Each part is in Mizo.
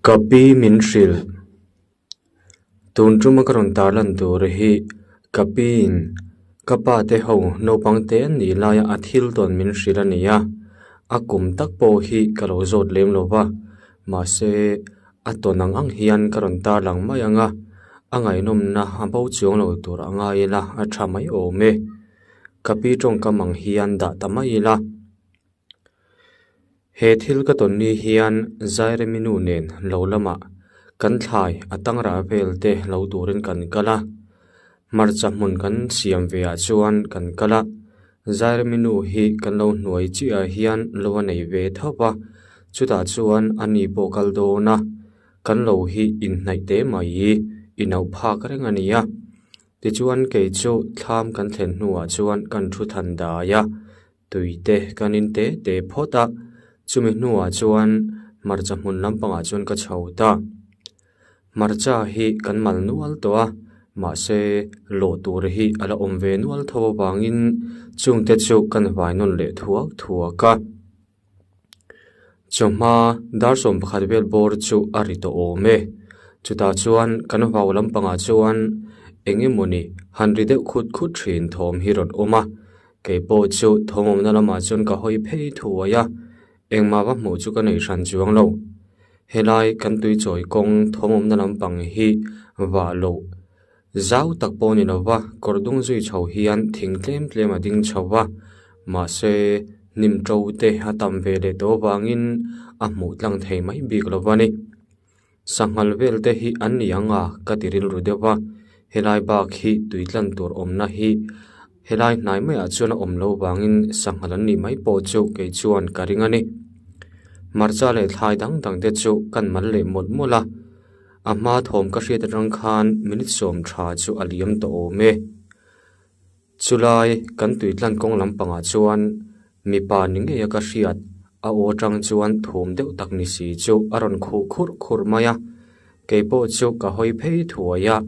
Ka pi min hrilh. Tun tuma ka rawn tarlan tur hi ka piin ka pa te ho naupang te an nih laia a thil tawn min hrilh a ni a, a kum tak pawh hi ka lo zawt lem lo va, mahse a tawn ang ang hian ka rawn tarlang mai ang a, a ngaihnawmna a bo chuang lo tur a ngai ila a tha mai awm e. Ka pi tawngkam ang hian dah ta mai ila. He thil ka tawn ni hian Zairemi nu nen lo lamah kan thlai a tangrah vel te lo turin kan kal a, hmarcha hmun kan siam ve ah chuan kan kal a, Zairemi nu hi kan lo hnuai chiah ah hian lo a nei ve tho va, chutah chuan a ni pawh kal dawn a, kan lo hi inhnaih teh mai inauh phak reng a ni a. Tichuan kei chu thlam kan thlen hnuah chuan kan thu than dai a. Tui te kan in te te phawt a, chumi hnuah chuan hmarcha hmun lampangah chuan ka chho ta. Hmarcha hi kan mal nual tawh a, mahse lawh tur hi a la awm ve nual tho avangin chungte chu kan vai nawn leh thuak thuak a. Chawhma dar 11 vel bawr chu a ri tawh awm e. Chutah chuan kan vau lampangah chuan eng emawni han ri deuh khut khut thin thawm hi rawn awm a. Kei pawh chu thawmawmna lamah chuan ka hawi phei thuai a, engmah va hmuh chu ka nei hran chuang lo. Helai kan tuichawi kawng thawmawmna lampang hi vah loh zau tak pawh ni lova kawr dung zui chho hian thing tlem tlem a ding chho va, mahse hnim to te a tam ve leh tawh avangin a hmuh tlang thei mai bik lo va ni. Sanghal vel te hi an ni ang a ka ti rilru deuh va, helai bak hi tui tlan tur awmna hi helai hnai maiah chuan a awm lo vangin sanghal an nih mai pawh chu kei chuan ka ring a ni. Hmarcha leh thlai dang dang te chu kan mal leh mawlh mawlh a, a hma thawm ka hriat atang khan minute sawm tha chu a liam tawh awm e. Chulai kan tuitlan kawng lampangah chuan mipa ni ngeia ka hriat a aw atang chuan thum deuh tak ni si chu a rawn khuh khurh khurh mai a, kei pawh chu ka hawi phei thuai a,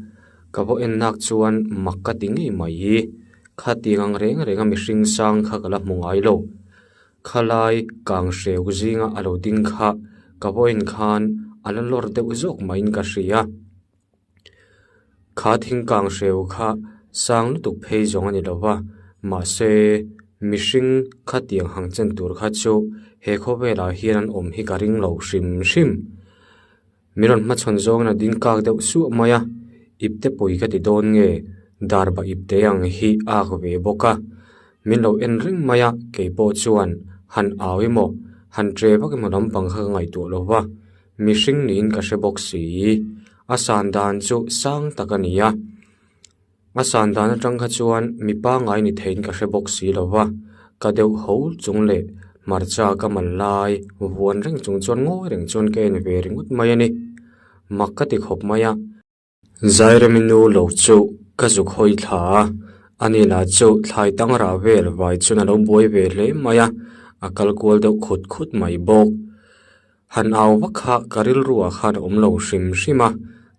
ka vaw en nak chuan mak ka ti ngei mai hi, khatiang ang reng reng a mihring sang kha ka la hmu ngai lo, khalai kang hreu zinga a lo ding kha ka vaw en khan a la lawr deuh zawk maiin ka hria. Kha thingkang hreu kha sang lutuk phei zawng a ni lo va, mahse mihring khatiang hang chen tur kha chu he khawvelah hian an awm hi ka ring lo hrim hrim. Min rawn hmachhawn zawngin a ding kak deuh suah mai a, ipte pui ka ti dawn nge darba ipte ang hi a ak ve bawk a, min lo en reng mai a, kei pawh chuan han au emaw han tre vak emaw lampang kha ka ngaihtuah lo va. Mihring niin ka hre bawk si. A san dan chu sang tak a ni a. A san dan atang kha chuan mi pangngai ni theiin ka hre bawk si lo va. Ka deuh ho chung leh hmarcha ka man lai vuan reng chung chuan ngawi reng chuan ka en ve ringawt mai a ni. Mak ka ti khawp mai a. Zairemi nu lo chu ka zuk hawi thla a, ani lah chu thlai tang rah vel vai chuan a lo buai ve hle mai a, a kal kual deuh khut khut mai bawk. Han au vak kha ka rilruah khan a awm lo hrim hrim a,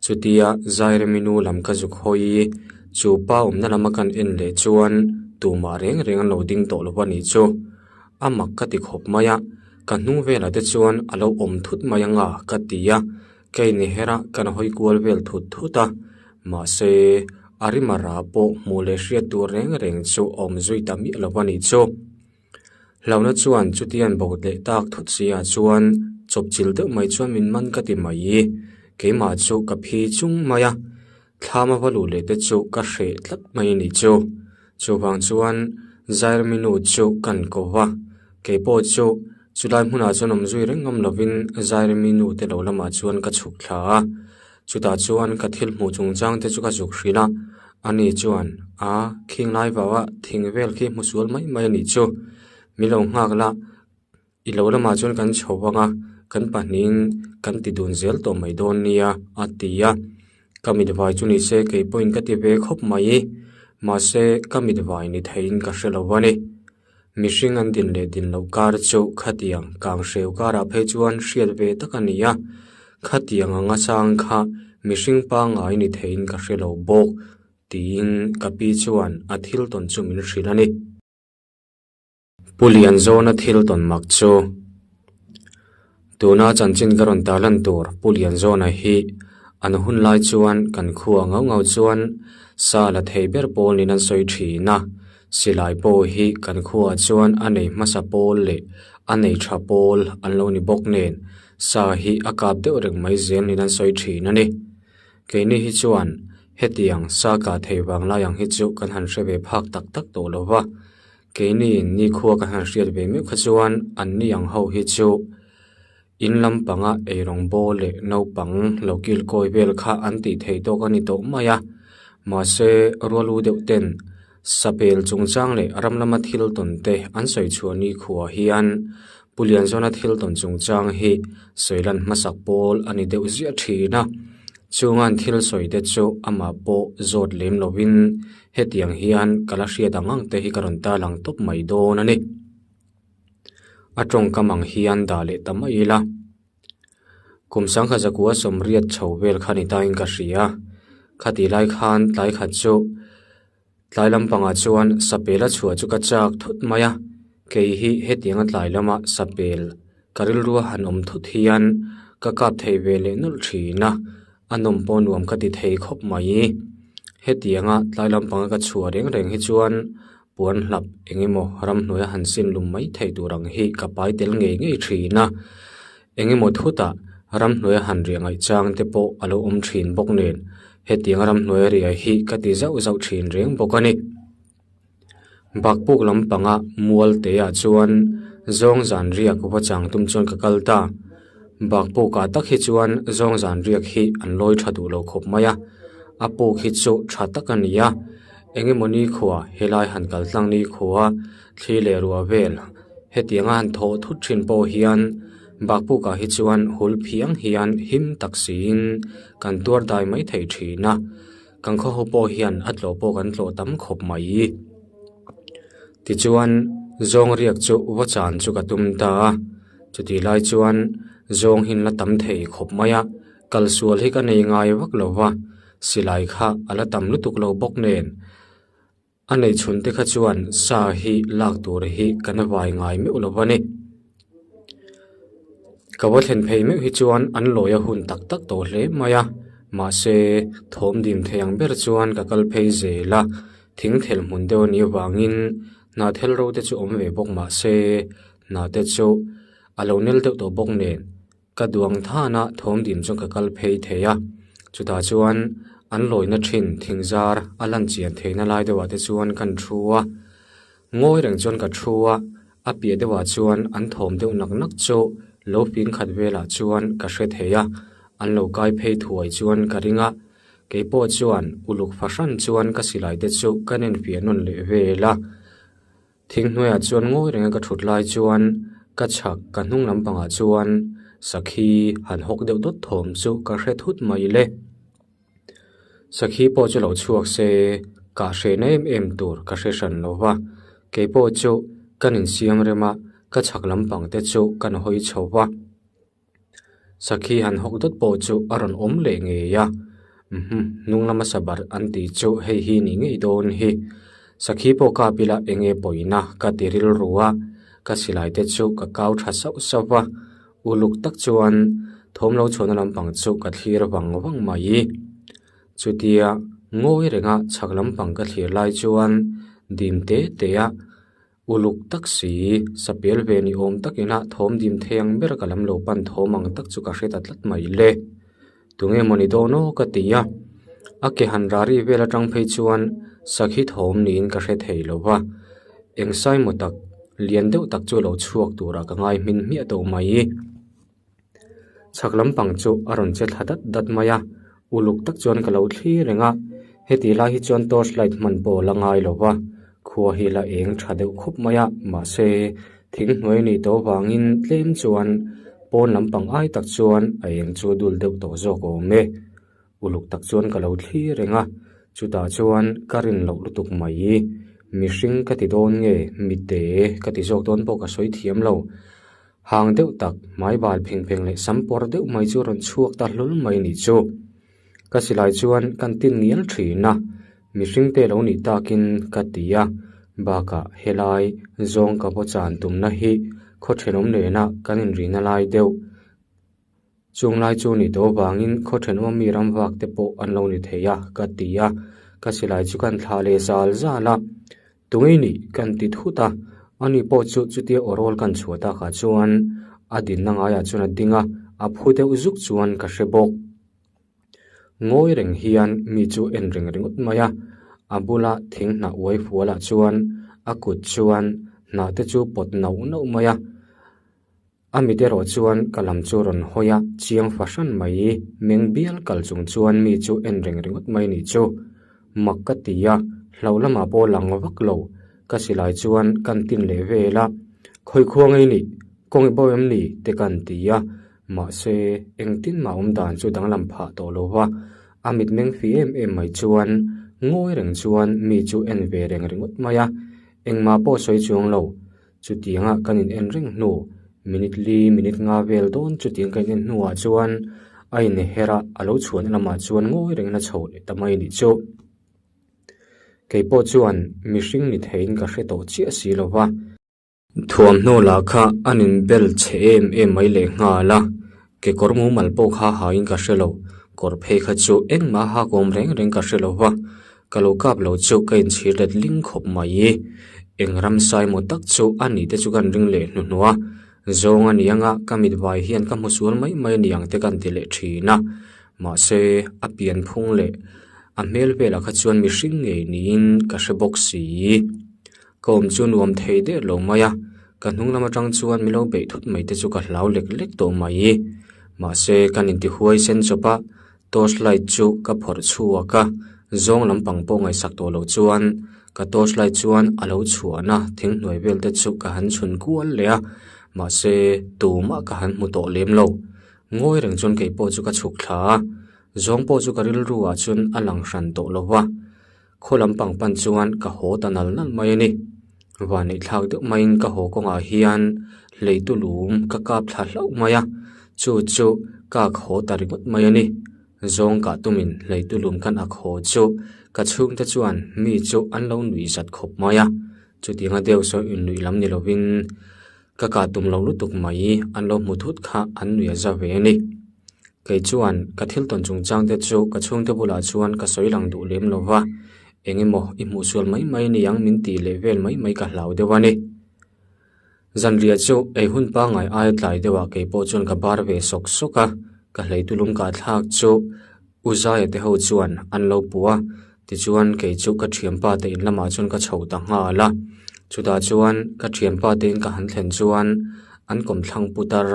chutia Zairemi nu lam ka zuk hawi chu pa awmna lama kan en leh chuan tumah reng reng an lo ding tawh lo a nih chu. A mak ka ti khawp mai a, ka hnung velah te chuan a lo awm thut mai anga ka ti a. Ka inher a, kan hawi kual vel thut thut a, mahse a rima rah pawh hmuh leh hriat tur reng reng chu a awm zui ta miah lo a nih chu. Hlauhna chuan chutian bo leh tak thut si ah chuan chawpchilh deuh mai chuan min man ka ti mai i, keimah chu ka phi chung mai a, thlam a va luh leh te chu ka hreh tlat mai a nih chu. Chuvang chuan Zairami nu chu kan ko va, keipawh chu Chulai hmunah chuan awm zui reng ngam lovin Zairemi nu te lo lamah chuan ka chhuk thla a, chutah chuan ka thil hmuh chungchang te chu ka zuk hrilh a, ani chuan a khing lai vau a thing vel khi hmu sual mai mai a nih chu, min lo nghak la, i lo lamah chuan kan chho vang a, kan pahnihin kan ti dun zel tawh mai dawn nia a ti a, ka mit vai chu ni se kei pawhin ka ti ve khawp mai, mahse ka mit vai ni theiin ka hre lo a ni. Mihring an din leh din loh kar chu khatiang kang hreu karah phei chuan hriat ve tak a ni a, khatiang anga chang kha mihring pangngai ni theiin ka hre lo bawk tiin ka pi chuan a thil tawn chu min hrilh a ni. Pu Lianzawna thil tawn mak chu. Tuna chanchin ka rawn tarlan tur Pu Lianzawna hi an hun lai chuan kan khua ngau ngau chuan sa la thei ber pawl niin an sawi thin a, silai pawh hi kan khuaah chuan a nei hmasa pawl leh a nei tha pawl an lo ni bawk nen sa hi a kap deuh reng mai zel niin an sawi thin a ni. Keini hi chuan hetiang sa kah thei vang lai ang hi chu kan han hre ve phak tak tak tawh lo va, keini nikhua kan han hriat ve meuh kha chuan an ni ang ho hi chu in lampanga eirawng bawl leh naupang lo kil kawi vel kha an tih theih tawk a ni tawh mai a, mahse rual u deuh ten sapel chungchang leh ram lama thil tawn te an sawi chhuah nikhua hian Pu Lianzawna thil tawn chungchang hi sawi lan hmasak pawl a ni deuh ziah thin a, chunga'n thil sawi te chu amah pawh zawt lem lovin hetiang hian ka la hriat ang ang te hi ka rawn tarlang tawp mai dawn a ni. A tawngkam ang hian dah leh ta mai ila. Kum sangkhat zakua sawmriat chho vel kha ni tain ka hria. Khatih lai khan tlai khat chu Tlai lampangah chuan sapel a chhuah chu ka chak thut mai a, kei hi hetianga tlai lama sapel ka rilrua han awm thut hian ka kap thei ve leh nawlh thin a, a nawm pawh nuam ka ti thei khawp mai. Hetianga tlai lampanga ka chhuah reng reng hi chuan puan hlap eng emaw ramhnuaia han sin lum mai thei tur ang hi ka pai tel ngei ngei thin a, Eng emaw thutah ramhnuaia han riah ngaih chang te pawh a lo awm thin bawk nen hetiang ramhnuaia riah hi ka ti zauh zauh thin reng bawk a ni. Bakpuk lampanga mual te ah chuan zawng zan riak va chang tum chuan ka kal ta. Bakpukah tak hi chuan zawng zan riak hi an lawi tha duh lo khawp mai a, a puk hi chu tha tak a ni a, eng emaw nikhua helai han kal tlang nikhua thli leh ruah vel Hetianga han thawh thut thin pawh hian Bakpukah hi chuan hul phiang hian him tak siin kan tuar dai mai thei thin a, kan khaw ho pawh hian a tlawh pawh kan tlawh tam khawp mai. Tichuan zawng riak chu va chan chu ka tum ta a, chutih lai chuan zawng hin la tam thei khawp mai a, kalsual hi ka nei ngai vak lo va, silai kha a la tam lutuk lo bawk nen. A nei chhun te kha chuan sa hi lak tur hi kan vai ngai meuh lo a ni. Ka va thlen phei meuh hi chuan an lawi a hun tak tak tawh hle mai a, mahse thawm dim thei ang ber chuan ka kal phei zel a, thing thel hmun deuh a nih avangin hnahthel ro te chu awm ve bawk mahse hnah te chu a lo nel deuh tawh bawk nen. Ka duang thana thawm dim chuan ka kal phei thei a, chutah chuan an lawina thin thing zar a lan chian theihna lai deuhah te chuan kan thu a, ngawi reng chuan ka thu a, a piah deuhah chuan an thawm deuh nak nak chu lo ping khat velah chuan ka hre thei a, an lo kai phei thuai chuan ka ring a, keipawh chuan uluk fahran chuan ka silai te chu ka nenfiah nawn leh vel a. Thing hnuaiah chuan ngawi renga ka thut lai chuan ka chhak ka hnung lampangah chuan sakhi han hawk deuh dawt thawm chu ka hre thut mai le. Sakhi pawh chu lo chhuak se kah hrehna em em tur ka hre hran lo va, kei pawh chu kan insiam rem a, ka chhak lampang te chu kan hawi chho va. Sakhi han hawk dawt pawh chu a rawn awm leh ngei a, umm hnung lama sabar an tih chu hei hi ni ngei dawn hi. Sakhi pawh kap ila eng nge pawina ka ti rilru a, ka silai te chu ka kau tha sauh sauh va, uluk tak chuan thawm lo chhuahna lampang chu ka thlir vang vang mai. Chutia ngawi renga chhak lampang ka thlir lai chuan dim te te a. Uluk tak si, sapel ve ni awm takin a thawm dim thei ang ber ka lam lo pan thawm ang tak chu ka hre ta tlat mai le. Tunge mawni dawn aw ka ti a, a ke han rari vel atang phei chuan sakhi thawm niin ka hre thei lo va, eng saimaw tak, lian deuh tak chu lo chhuak turah ka ngai hmin hmiah tawh mai. Chhak lampang chu a rawn che thla dat dat mai a, uluk tak chuan ka lo thlir reng a, heti lai hi chuan torch light hman pawh a la ngai lo va, khua hi la eng tha deuh khup mai a, mahse thing hnuai a nih tawh avangin tlem chuan pawn lampang ai tak chuan a eng chu a dul deuh tawh zawk awm e. Uluk tak chuan ka lo thlir reng a, chutah chuan ka rin loh lutuk mai. Mihring ka ti dawn nge, mite ka ti zawk dawn pawh ka sawi thiam lo. Hang deuh tak, hmai bal pheng pheng leh sam pawr deuh mai chu rawn chhuak ta hlawl mai ni chu. Ka silai chuan kan tin ngial thin a, mihring te lo nih takin ka ti a, bakah helai zawng ka vaw chan tumna hi khaw thenawm nena kan inrihna lai deuh. Chung lai chu ni tawh avangin khaw thenawm mi ram vak te pawh an lo ni thei a, ka ti a, ka silai chu kan thlah leh zal zal a. Tungei nih kan ti thut a, ani pawh chu chutia aw rawl kan chhuah takah chuan a dinna ngaiah chuan a ding a, a phu deuh zuk chuan ka hre bawk. Ngawi reng hian mi chu en reng ringawt mai a, a bula thing hnah uai fualah chuan a kut chuan hnah te chu pawt nauh nauh mai a. A mit erawh chuan ka lam chu rawn hawi a, chiang fahran mai, meng bial kal chung chuan mi chu en reng ringawt mai nih chu. Mak ka ti a, hlauh lamah pawh lang vak lo, ka silai chuan kan tin leh vel a, Khawi khua ngei nih, kawng i bo em ni? te kan ti a, mahse engtin mah awm dan chu danglam phah tawh lo va, a mitmeng fi em em mai chuan ngawi reng chuan mi chu en ve reng ringawt mai a, engmah pawh sawi chuang lo. Chutianga kan in en reng hnu, minute li minute nga vel dawn chutiang kan in en hnuah chuan a inher a, a lo chhuahna lamah chuan ngawi rengin a chho leh ta mai a nih chu. Kei pawh chuan mihring ni theiin ka hre tawh chiah si lo va. Thuamhnaw lah kha an inbel chhe em em mai leh nghal a, kekawr mumal pawh kha hain ka hre lo, kawr phei kha chu engmah hak awm reng reng ka hre lo va, Ka lo kap lo chu ka inchhir let ling khawp mai. Eng ram saimawh tak chu a nih te chu kan ring leh hnuhnawh a, zawng a ni anga ka mit vai hian ka hmu sual mai mai a ni ang te kan ti leh thin a. Mahse, a pian phung leh a hmel velah kha chuan mihring ngei niin ka hre bawk si. Ka awm chu nuam thei der lo mai a, ka hnung lam atang chuan min lo beih thut mai te chu ka hlau lek lek tawh mai. Mahse, kan intihuai sen chawp a, Torch light chu ka phawrh chhuak a, zawng lampang pawh ngaihsak tawh loh chuan ka torch light chuan a lo chhuahna thing hnuai vel te chu ka han chhun kual leh a, mahse tumah ka han hmu tawh lem lo. Ngawi reng chuan kei pawh chu ka chhuk thla a, zawng pawh chu ka rilru ah chuan a lang hran tawh lo va, khaw lampang pan chuan ka haw ta nal nal mai a ni. Vanneih thlak deuh maiin ka haw kawngah hian hleitu lum ka kap thla hlauh mai a, chu chu ka khaw ta ringawt mai a ni. Zawng kah tumin hleitu lum khan a khaw chu ka chhungte chuan mi chu an lo nuih zat khawp mai a, chutianga deuh sawi innuih lam ni lovin ka kah tum lo lutuk mai an lo hmu thut kha an nuih a za ve a ni. Kei chuan ka thil tawn chungchang te chu ka chhungte bulah chuan ka sawi lang duh lem lo va, eng emaw i hmuh sual mai mai ni ang min tih leh vel mai mai ka hlau deuh a ni. Zanriah chu ei hun pangngai aia tlai deuhah kei pawh chuan ka bar ve sawk sawk a, ka hleitulum kah thlak chu U Zaia te ho chuan an lo puh a, tichuan kei chu ka thianpa te in lamah chuan ka chho ta nghal a, chutah chuan ka thianpa te in ka han thlen chuan an kawmthlang putar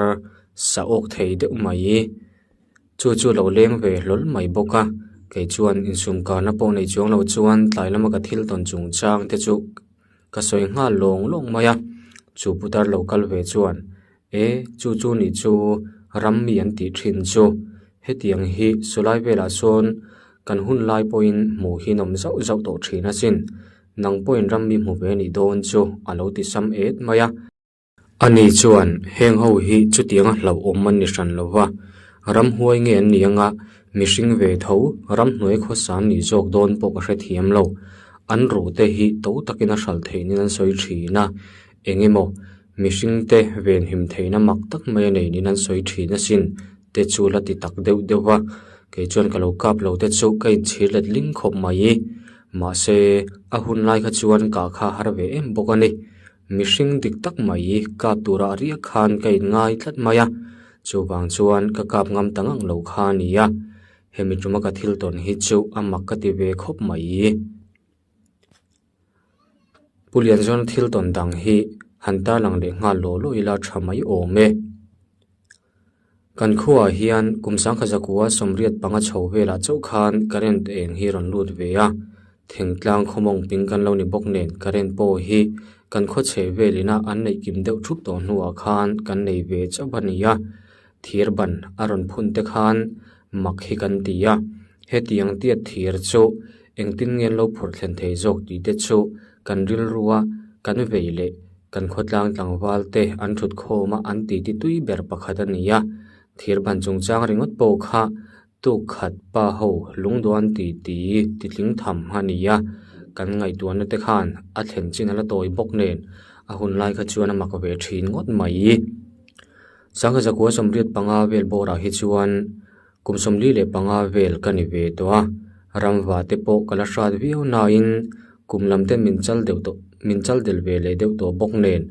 sa awk thei deuh mai. Chu chu lo leng ve hlawl mai bawk a, kei chuan insumkarna pawh nei chuang lo chuan tlai lama ka thil tawn chungchang te chu ka sawi nghal lawng lawng mai a, chu putar lo kal ve chuan e chu chu nih chu ram mi an tih thin chu hetiang hi sawlai velah sawn kan hun lai pawhin hmuh hi an awm zauh zauh tawh thin asin nang pawhin ram mi hmu ve nih dawn chu a lo ti sam et mai a. Ani chuan heng ho hi chutianga hlauhawm an ni hran lo va, ramhuai nge an ni anga mihring ve tho ramhnuai khawsa an nih zawk dawn pawh ka hrethiam lo. An ruh te hi to takin a hral theihnin an sawi thin a, eng emaw mihring te venhim theihna mak tak mai a nei niin an sawi thin asin te chu la ti tak deuh deuh va, kei chuan ka lo kap lo te chu ka inchhir let ling khawp mai. Mahse, a hun lai kha chuan kah kha har ve em bawk a ni. Mihring dik tak mai kap turah riak khan ka inngai tlat mai a, chuvang chuan ka kap ngam ta ngang lo kha a ni a, hemi tuma ka thil tawn hi chu a mak ka ti ve khawp mai. Pu Lianzawn thil tawn dang hi han tarlang leh nghal law law ila tha mai awm e. Kan khuaah hian kum sangkha zakua 85 chho velah chauh khan current eng hi rawn lut ve a, thingtlang khawmawng ping kan lo ni bawk nen current pawh hi kan khaw chheh velina an neih kim deuh thup tawh hnuah khan kan nei ve chauh a ni a, thir ban a rawn phun te khan mak hi kan ti a, hetiang tiat thir chu engtin nge an lo phurh thlen thei zawk tih te chu kan rilrua kan vei leh Kan khawtlang tlangval te an thut khawm a an titi tui ber pakhat a ni a, thir ban chungchang ringawt pawh kha tuk khat pa ho lungduan titi titling tham a ni a, kan ngaihtuahna te khan a thlen chin a la tawi bawk nen a hun lai kha chuan a mak ve thin ngawt mai. 1985 vel bawrah hi chuan kum 45 vel ka ni ve tawh a, ramva te pawh ka la hrat viau nain kum lam ten min chal deuh tawh min chal del ve leh deuh tawh bawk nen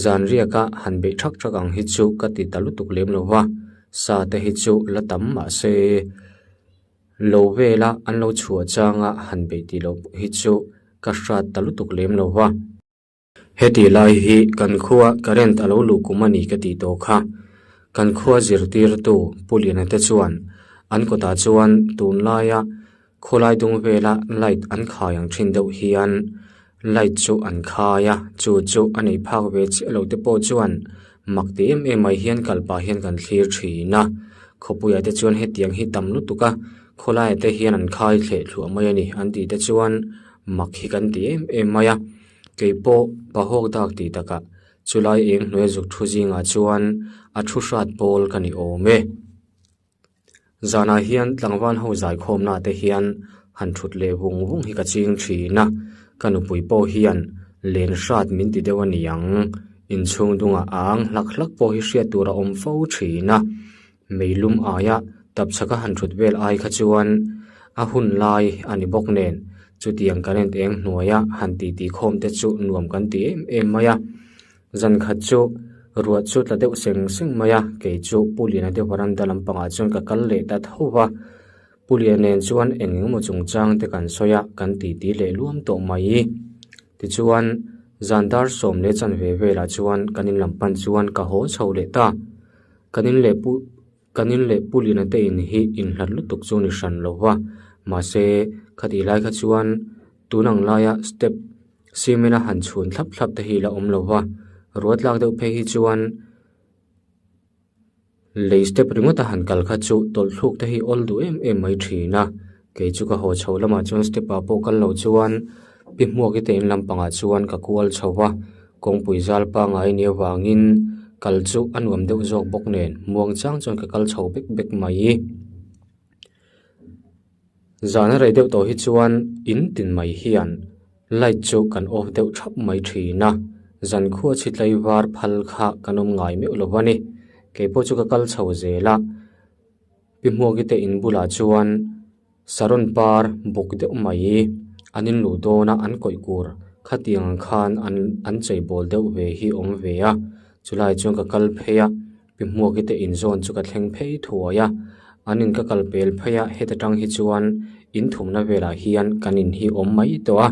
zan riaka han beih thak thak ang hi chu ka ti ta lutuk lem lo va, sa te hi chu la tam mahse lo vela an lo chhuah changa han beih tih loh hi chu ka hrat ta lutuk lem lo va. Heti lai hi kan khua current a lo luh kum a ni ka tih tawh kha. Kan khua zirtirtu Pu Liana te chuan an kawtah chuan tunlaia khawlai dung vela light an khai ang thin deuh hian light chu an khai a, chu chu a nei phak ve chiah lo te pawh chuan mak ti em em mai hian kal pah hian kan thlir thin a. Khawpuiah te chuan hetiang hi tam lutuk a, khawlaiah te hian an khai thleh thluah mai a ni an tih te chuan mak hi kan ti em em mai a. Kei pawh pahawk dak tih takah chulai eng hnuai zuk thu zingah chuan a thu hrat pawl ka ni awm e. Zanah hian tlangval ho zaikhawmna te hian han thut leh vung vung hi ka ching thin a, ka nupui pawh hian len hrat min ti deuh a ni ang. Inchhung dungah a ang hlak hlak pawh hi hriat tur a awm fo thin a. Meilum aia tapchhaka han thut vel ai kha chuan a hun lai a ni bawk nen chutiang current eng hnuaia han titi khawm te chu nuam kan ti em em mai a. Zan khat chu ruah chu tla deuh seng seng mai a, kei chu Pu Liana te veranda lampangah chuan ka kal leh ta tho va. Pu Liana nen chuan eng engemaw chungchang te kan sawi a, kan titi leh luam tawh mai. Tichuan zan dar sawm leh chanve velah chuan kan in lam pan chuan ka haw chho leh ta. Kan in leh pu kan in leh pu Liana te in hi inhlat lutuk chu ni hran lo va, mahse khatih lai kha chuan tun ang laia step cement a han chhun thlap thlap te hi la awm lo va, ruat lak deuh phei hi chuan lei step ringawt a han kal kha chu tawlh thluk te hi awl duh em em mai thin a, kei chu ka haw chho lamah chuan step ah pawh kal lo chuan pi hmuaki te in lampangah chuan ka kual chho va. Kawngpui zal pangngai nia vangin kal chu a nuam deuh zawk bawk nen muang chang chuan ka kal chho bek bek mai. Zan a rei deuh tawh hi chuan in tin mai hian light chu kan off deuh thap mai thin a, zan khua chhi tlai var phal kha kan awm ngai meuh lo a ni. Keipawh chu ka kal chho zel a, pi hmuaki te in bulah chuan. Saron par buk deuh mai an in luh dawn a an kawih kur khatiang ang khan an an chei bawl deuh ve hi awm ve a chulai chuan ka kal phei a pi hmuaki te in zawn chu ka thleng phei thuai a an in ka kal pel phei a heta tang hi chuan in thumna velah hian kan in hi awm mai tawh a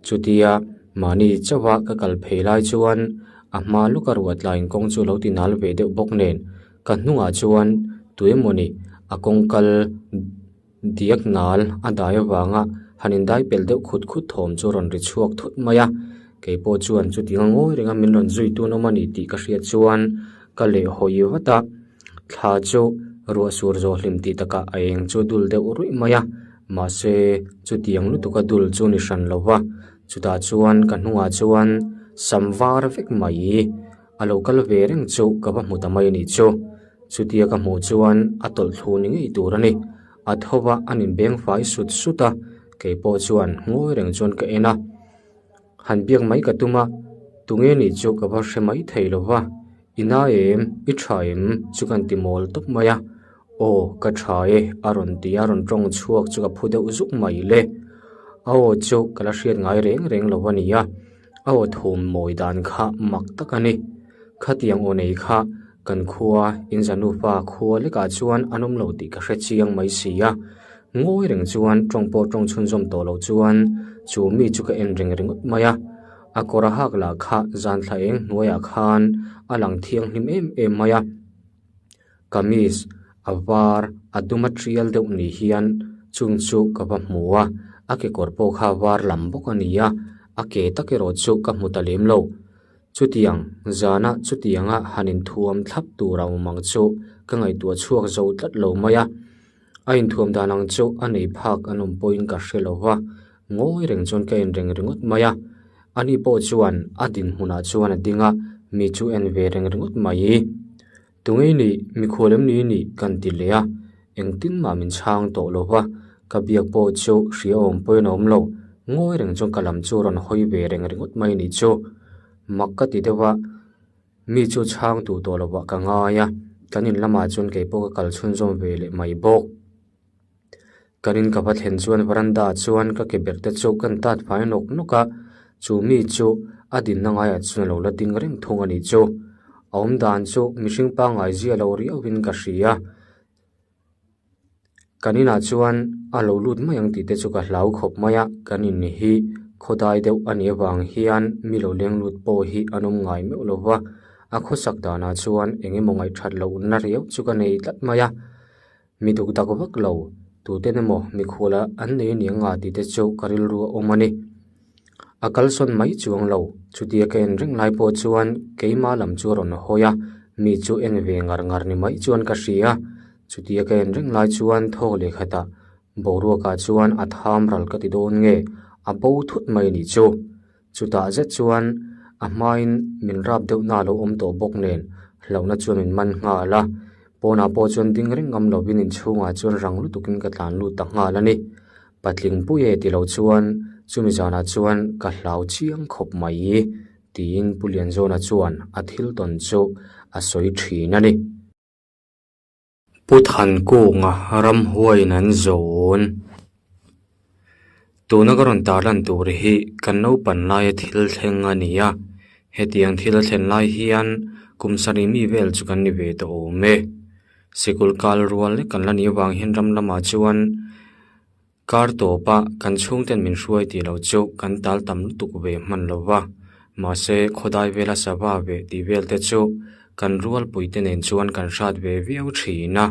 chutia mahni chauh a ka kal phei lai chuan a hma lawka ruah tlaiin kawng chu lo ti nal ve deuh bawk nen. Ka hnungah chuan tuemawni a kawngkal diak nal a dai avanga han indai pelh deuh khut khut thawm chu a rawn ri chhuak thut mai a, keipawh chuan chutiang a ngawi renga min rawn zui tun awm a ni tih ka hriat chuan ka leh hawi vat a, thla chu ruah sur zawh hlim tih takah a eng chu dul deuh ruih mai a, mahse chutiang lutuka dul chu ni hran lo va, chutah chuan ka hnungah chuan sam var vek mai. A lo kal ve reng chu ka va hmu ta mai a nih chu. Chutia ka hmuh chuan a tawlh thlu ni ngei tur a ni. A tho va an inbeng fai sut sut a, kei pawh chuan ngawi reng chuan ka en a. Han biak mai ka tum a, tunge nih chu ka va hre mai thei lo va, I na em, i tha em chu kan ti mawl tawp mai a. Aw, ka tha e a rawn ti a, rawn tawng chhuak chu ka phu deuh zuk mai le. A aw chu ka la hriat ngai reng reng lo a ni a. A aw thum mawi dan kha mak tak a ni. Khatiang aw nei kha kan khua inzanufa khua lekah chuan an awm lo tih ka hre chiang mai si a. Ngawi reng chuan tawng pawh tawng chhunzawm tawh lo chuan chu mi chu ka en reng ringawt mai a. A kawr a hak lah kha zan thla eng hnuaiah khan a lang thianghlim em em mai a. Kamis a var a dum a tial deuh ni hian chung chu ka va hmu a, a kekawr pawh kha var lam bawk a ni a, a ke tak erawh chu ka hmu ta lem lo. Chutiang zana chutianga han inthuam thlap tur a awm ang chu ka ngaihtuah chhuak zo tlat lo mai a, a inthuam dan ang chu a nei phak an awm pawhin ka hre lo va, ngawi reng chuan ka en reng ringawt mai a, ani pawh chuan a dinhmunah chuan a ding a, mi chu en ve reng ringawt mai. Tunge i nih? Mikhual em ni i nih? Kan ti leh a, engtin mah min chhang tawh lo va, ka biak pawh chu hria awm pawhin a awm lo, ngawi reng chuan ka lam chu a rawn hawi ve reng ringawt mai nih chu. Mak ka ti deuh a, Mi chu chhang duh tawh lovah ka ngai a, kan in lamah chuan kei pawh ka kal chhunzawm ve leh mai bawk. Kan in ka va thlen chuan veranda ah chuan ka ke ber te chu kan tat fai nawk nawk a, chu mi chu a dinna ngaiah chuan a lo la ding reng thung a nih chu. A awm dan chu mihring pangngai zia lo riauhin ka hria. Kan inah chuan a lo lut mai ang tih te chu ka hlau khawp mai a, kan in hi khawdai deuh a nih avang hian mi lo leng lut pawh hi an awm ngai meuh lo va, a khawsak danah chuan eng emaw ngaihthat lohna riau chu ka nei tlat mai a, mi duk dak vak lo tuten emaw mikhual an nei a ni ang a tih te chu ka rilru a awm a ni. A kalsawn mai chuang lo, chutia ka en reng lai pawh chuan keimah lam chu a rawn hawi a, mi chu en ve ngar ngar ni mai chuan ka hria. Chutia ka en reng lai chuan thawk leh khatah boruakah chuan a tham ral ka ti dawn nge, a bo thut mai nih chu. Chutah zet chuan a hmain min rap deuh na a lo awm tawh bawk nen hlauhna chuan min man nghal a, pawnah pawh chuan ding reng ngam lovin inchhungah chuan rang lutukin ka tlan lut ta nghal a ni. Patling pui e ti lo chuan chumi zanah chuan ka hlau chiang khawp mai tiin Pu Lianzawna chuan a thil tawn chu a sawi thin a ni. Pu Thankunga ramhuaiin an zawn. Tuna ka rawn tarlan tur hi kan naupan laia thil thleng a ni a, hetiang thil a thlen lai hian kum sarih mi vel chu kan ni ve tawh awm e. Sikul kal rual lek kan la nih avang hian ram lamah chuan kar tawpa kan chhungten min hruai tih loh chu kan tal tam lutuk ve hman lo va, mahse khawdai vela sava ve tih vel te chu kan rualpuite nen chuan kan hrat ve viau thin a.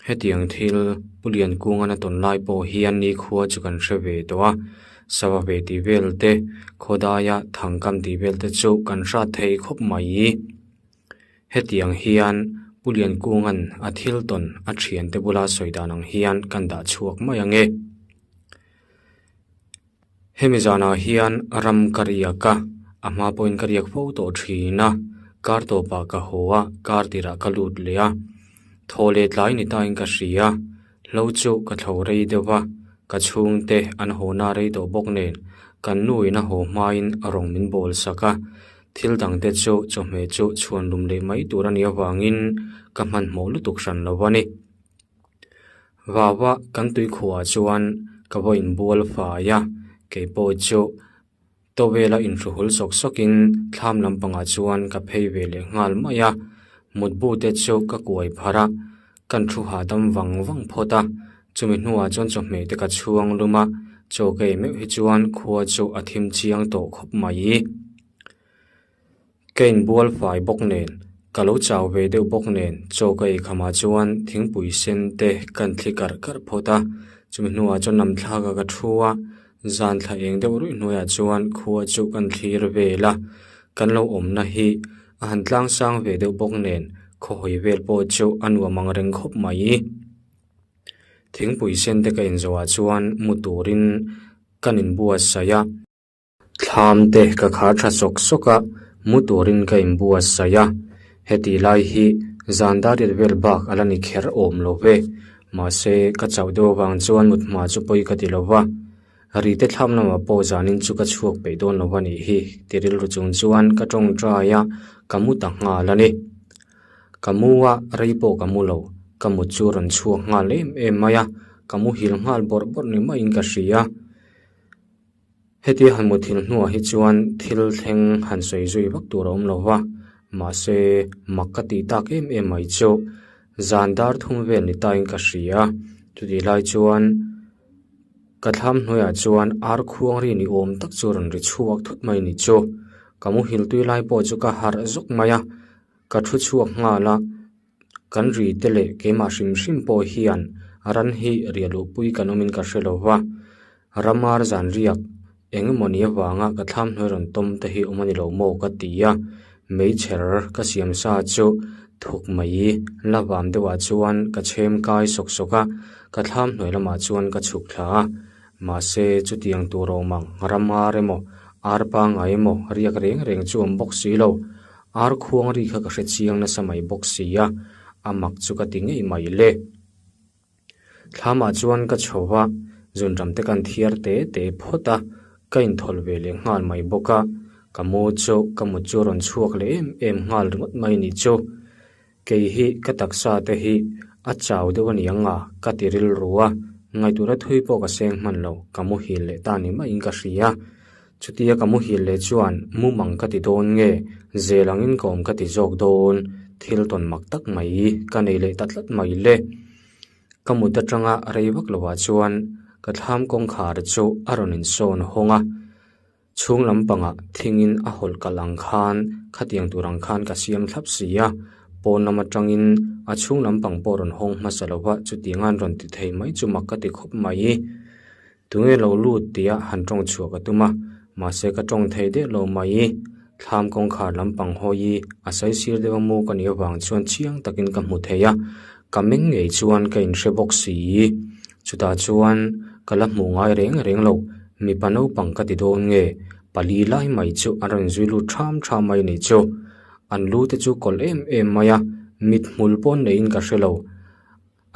Hetiang thil Pu Liankunga na tawn lai pawh hian nikhua chu kan hre ve tawh a, sava ve tih vel te, khawdaia thangkam tih vel te chu kan hrat thei khawp mai. Hetiang hian Pu Liankunga'n a thil tawn a thiante bula sawi dan ang hian kan dah chhuak mai ang e. Hemi zanah hian ram ka riak a, a hma pawhin ka riak fo tawh thin a, kar tawpah ka haw a, kar tirah ka lut leh a, thaw leh tlai ni tain ka hria, hlo chu ka thlo rei deuh va, ka chhungte an haw na rei tawh bawk nen kan nuin a haw hmain rawng min bawl sak a, Thil dangte chu chawhmeh chu chhuan lum leh mai tur a nih avangin ka hmanhmawh lutuk hran lo a ni. Vava kan tuikhuah chuan ka va inbual fai a, kei pawh chu towel a inhruhul sawk sawkin thlam lampangah chuan ka phei ve leh nghal mai a, mutbu te chu ka kuai pharh a, kan thu hahdam vang vang phawt a, chumi hnuah chuan chawhmeh te ka chhuang lum a, chaw ka ei meuh hi chuan khua chu a thim chiang tawh khawp mai. Ka inbual fai bawk nen, ka lo chau ve deuh bawk nen chaw ka ei khamah chuan thingpui sen te kan thli karh karh phawt a, chumi hnuah chuan lam thlakah ka thu a, zan thla eng deuh ruih hnuaiah chuan khua chu kan thlir vel a, kan lo awmna hi a han tlang sang ve deuh bawk nen khawhawi vel pawh chu a nuam ang reng khawp mai. Thingpui sen te ka inzawhah chuan mu turin kan inbuatsaih a. Thlam te ka khar tha sawk sawk a, mu turin ka inbuatsaih a, heti lai hi zan dar riat vel bak a la ni kher awm lo ve. Mahse, ka chauh deuh avang chuan mut hma chu pawi ka ti lo va, rite thlam lamah pawh zanin chu ka chhuak peih dawn lo a nih hi ti rilru chung chuan ka tawngtai a, ka mu ta nghal a ni. Ka mu a, rei pawh ka mu lo, ka mut chu rawn chhuak nghal em em mai a, ka muhil nghal bawrh bawrh ni maiin ka hria. Hetia han muthilh hnuah hi chuan thil thleng han sawi zui vak tur a awm lo va, mahse mak ka tih tak em em mai chu zan dar thum vel ni tain ka hria. Chutih lai chuan ka thlam hnuaiah chuan ar khuang ri ni awm tak chu rawn ri chhuak thut mai ni chu. Ka muhil tui lai pawh chu ka harh zawk mai a, ka thu chhuak nghal a. Kan ri te leh keimah hrim hrim pawh hian ran hi riah luhpui kan awmin ka hre lo va, ramar zan riak eng emaw ni avanga ka thlam hnuai rawn tawm te hi awm a ni lo maw ka ti a, meichher ka siam sa chu thuk mai la vam deuhah chuan ka chhem kai sawk sawk a, ka thlam hnuai lamah chuan ka chhuk thla a, mahse chutiang tur awm ang ramar emaw ar pangngai emaw riak reng reng chu awm bawk si lo. Ar khuang ri kha ka hre chiang nasa mai bawk si a, a mak chu ka ti ngei mai le. Thlamah chuan ka chho va, zunram te kan thiar te te phawt a, ka inthawlh ve leh nghal mai bawk a. Ka mu chu ka mut chu a rawn chhuak leh em em nghal ringawt mai ni chu. Kei hi ka taksa te hi a chau deuh a ni ang a, ka ti rilru a, ngaihtuahna thui pawh ka seng hman lo, ka muhil leh ta ni maiin ka hria. Chutia ka muhil leh chuan mumang ka ti dawn nge, zel angin ka awm ka ti zawk dawn, thil tawn mak tak mai ka nei leh ta tlat mai le. Ka mut atanga rei vak lovah chuan ka thlam kawngkhar chu a rawn insawn hawng a. Chhung lampangah thingin a hawlh kalh ang khan khatiang tur ang khan ka siam thlap si a, pawn lam atangin a chhung lampang pawh rawn hawng hmasa lo va, chutiang an rawn ti thei mai chu mak ka ti khawp mai. Tunge lo lut tia han tawng chhuah ka tum a, mahse ka tawng thei deuh lo mai. Thlam kawngkhar lampang hawi a saisir deuh a mu ka nih avang chuan chiang takin ka hmu thei a, ka meng ngei chuan ka inhre bawk si. Chutah chuan ka la hmuh ngai reng reng lo, mipa naupang ka ti dawn nge, pali lai mai chu an rawn zui lut ṭham ṭham mai nih chu. An lu te chu kawlh em em mai a, mit hmul pawn neiin ka hre lo.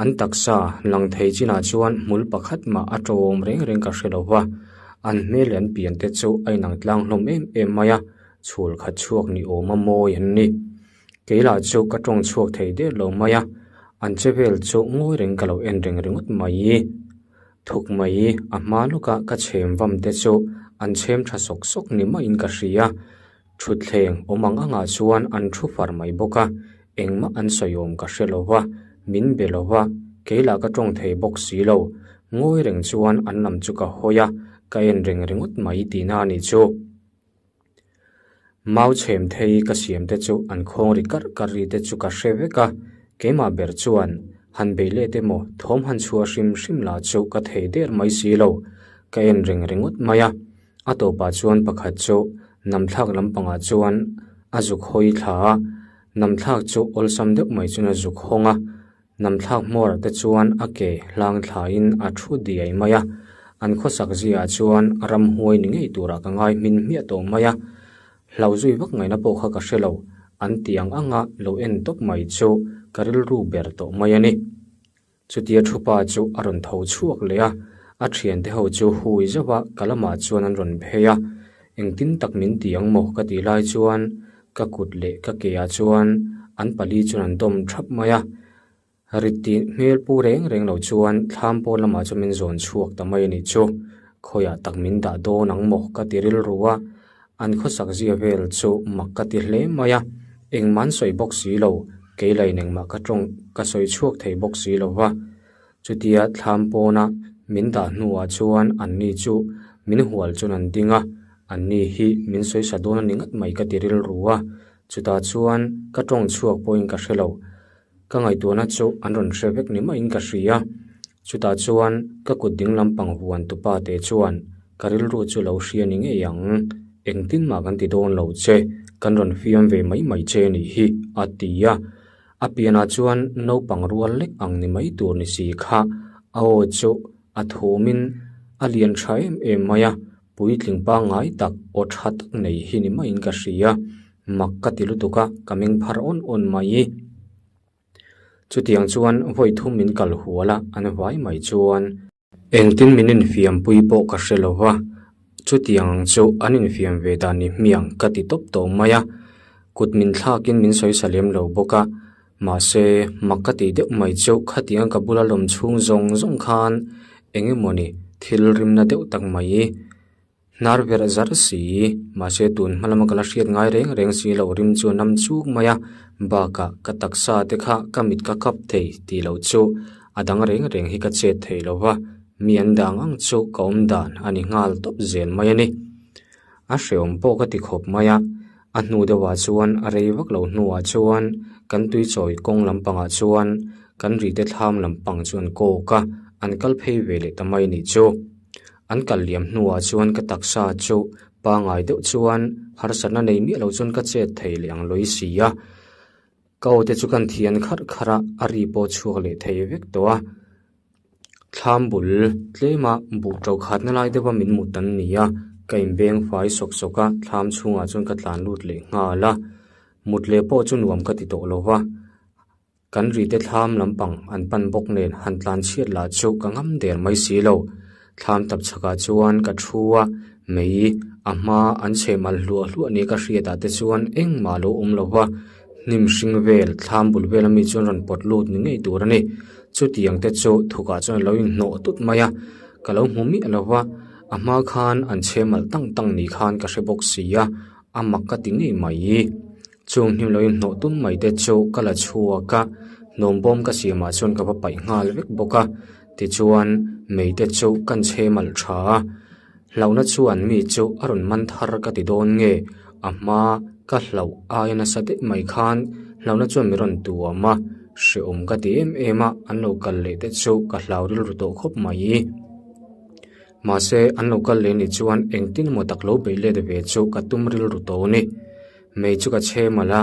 An taksa lang thei chinah chuan hmul pakhat mah a ṭawm reng reng ka hre lo va, an hmel leh an pian te chu a inang tlang hlawm em em mai a, chhul khat chhuak ni awma mawi an ni. Kei lah chu ka tawng chhuak thei der lo mai a, an che vel chu ngawi reng ka lo en reng ringawt mai. Thuk mai a hma lawka ka chhem vam te chu an chhem tha sawk sawk ni maiin ka hria. Thutthleng awm ang angah chuan an thu far mai bawk a, engmah an sawi awm ka hre lo va, min be lo va, kei lah ka tawng thei bawk si lo. Ngawi reng chuan an lam chu ka hawi a, ka en reng ringawt mai tihna a nih chu. Mau chhem thei ka siam te chu an khawng ri karh karh ri te chu ka hre vek a, keimah ber chuan han bei let emaw thawm han chhuah hrim hrim lah chu ka thei der mai si lo, ka en reng ringawt mai a. A tawpah chuan pakhat chu namthlak lampangah chuan a zuk hawi thla a, namthlak chu awlsam deuh mai chuan a zuk hawng a, Namthlak hmawrah te chuan a ke hlang thlain a thu diai mai a, an khawsak ziaah chuan ramhuai ni ngei turah ka ngai hmin hmiah tawh mai a, hlau zui vak ngaihna pawh kha ka hre lo, an ti ang anga lo en tawp mai chu ka rilru ber tawh mai a ni. Chutia thupa chu a rawn tho chhuak leh a, a thiante ho chu hui zauh a ka lamah chuan an rawn phei a, engtin tak min ti ang maw ka tih lai chuan Ka kut leh ka ke ah chuan an pali chuan an dawm thap mai a, rit tih hmel pu reng reng lo chuan thlam pawn lamah chuan min zawn chhuak ta mai a nih chu. Khawiah tak min dah dawn ang maw ka ti rilru a, an khawsak zia vel chu mak ka ti hle mai a, engmah an sawi bawk si lo, kei lain engmah ka tawng ka sawi chhuak thei bawk si lo va. Chutia thlam pawna min dah hnuah chuan anni chu min hual chuan an ding a, anni hi min sawisa dawn a ni ngat mai ka ti rilru a, chutah chuan ka tawng chhuak pawhin ka hre lo. Ka ngaihtuahna chu an rawn hre vek ni maiin ka hria. Chutah chuan ka kut ding lampang huan tupa te chuan ka rilru chu lo hria ni ngei ang, engtin mah kan ti dawn lo che, kan rawn fiam ve mai mai che nih hi a ti a. A pianah chuan naupang rual lek ang ni mai tur ni si kha a aw chu a thumin a lian tha em em mai a, puitling pangngai tak aw tha tak nei hi ni maiin ka hria, mak ka ti lutuk a, ka meng phar awn awn mai. Chutiang chuan vawi thum min kal hual a, an vai mai chuan. Engtin min infiampui pawh ka hre lo va, chutiang ang chu an infiam ve dan ni hmiang ka ti tawp tawh mai a, kut min thlakin min sawi sa lem lo bawk a, mahse mak ka tih deuh mai chu khatiang ka bula lawm chhung zawng zawng khan eng emawni thil rimna deuh tak mai Hnar verh zar si, mahse tun hma lama ka la hriat ngai reng reng si loh rim chu a nam chuk mai a, bakah ka taksa te kha ka mit ka kap thei tih loh chu a dang reng reng hi ka chet thei lo va, mi an dang ang chu ka awm dan a ni nghal tawp zel mai a ni. A hreawm pawh ka ti khawp mai a, a hnu deuhah chuan a rei vak lo hnuah chuan kan tuichawi kawng lampangah chuan kan rite thlam lampang chu an kawk a, an kal phei ve leh ta mai nih chu. An kal liam hnuah chuan ka taksa chu pangai deuh chuan harsatna nei miah lo chuan ka chet thei leh ang lawi si a. Ka aw te chu kan thian kharh kharh a, a ri pawh chhuak leh thei vek tawh a. Thlam bul tlema buh to khatna lai deuha min mut an ni a, ka inbeng fai sawk sawk a, thlam chhungah chuan ka tlan lut leh nghal a. Mut leh pawh chu nuam ka ti tawh lo va. Kan rite thlam lampang an pan bawk nen han tlan chhiat lah chu ka ngam der mai si lo. Thlam tap chhakah chuan ka thu a, mei A hma an chhem alh hluah hluah nia ka hriat ah te chuan engmah a lo awm lo va, hnim hring vel thlam bul vel ami chuan rawn pawt lut ni ngei tur a ni. Chutiang te chu thukah chuan a lo inhnawh tut mai a, ka lo hmu miah lo va, a hma khan an chhem alh tang tang ni khan ka hre bawk si a, a mak ka ti ngei mai. Chung hnim lo inhnawh tum mai te chu ka la chhuak a, hnawm bawm ka siamah chuan ka va paih nghal vek bawk a, tichuan mei te chu kan chhem alh tha a. Hlauhna chuan mi chu a rawn man thar ka ti dawn nge? A hma ka hlauh aia nasa daih mai khan hlauhna chuan mi rawn tuam a, hrehawm ka ti em em a, an lo kal leh te chu ka hlau rilru tawh khawp mai. Mahse, an lo kal leh nih chuan engtin emaw tak lo beih let ve chu ka tum rilru tawh a ni. Mei chu ka chhe malh a,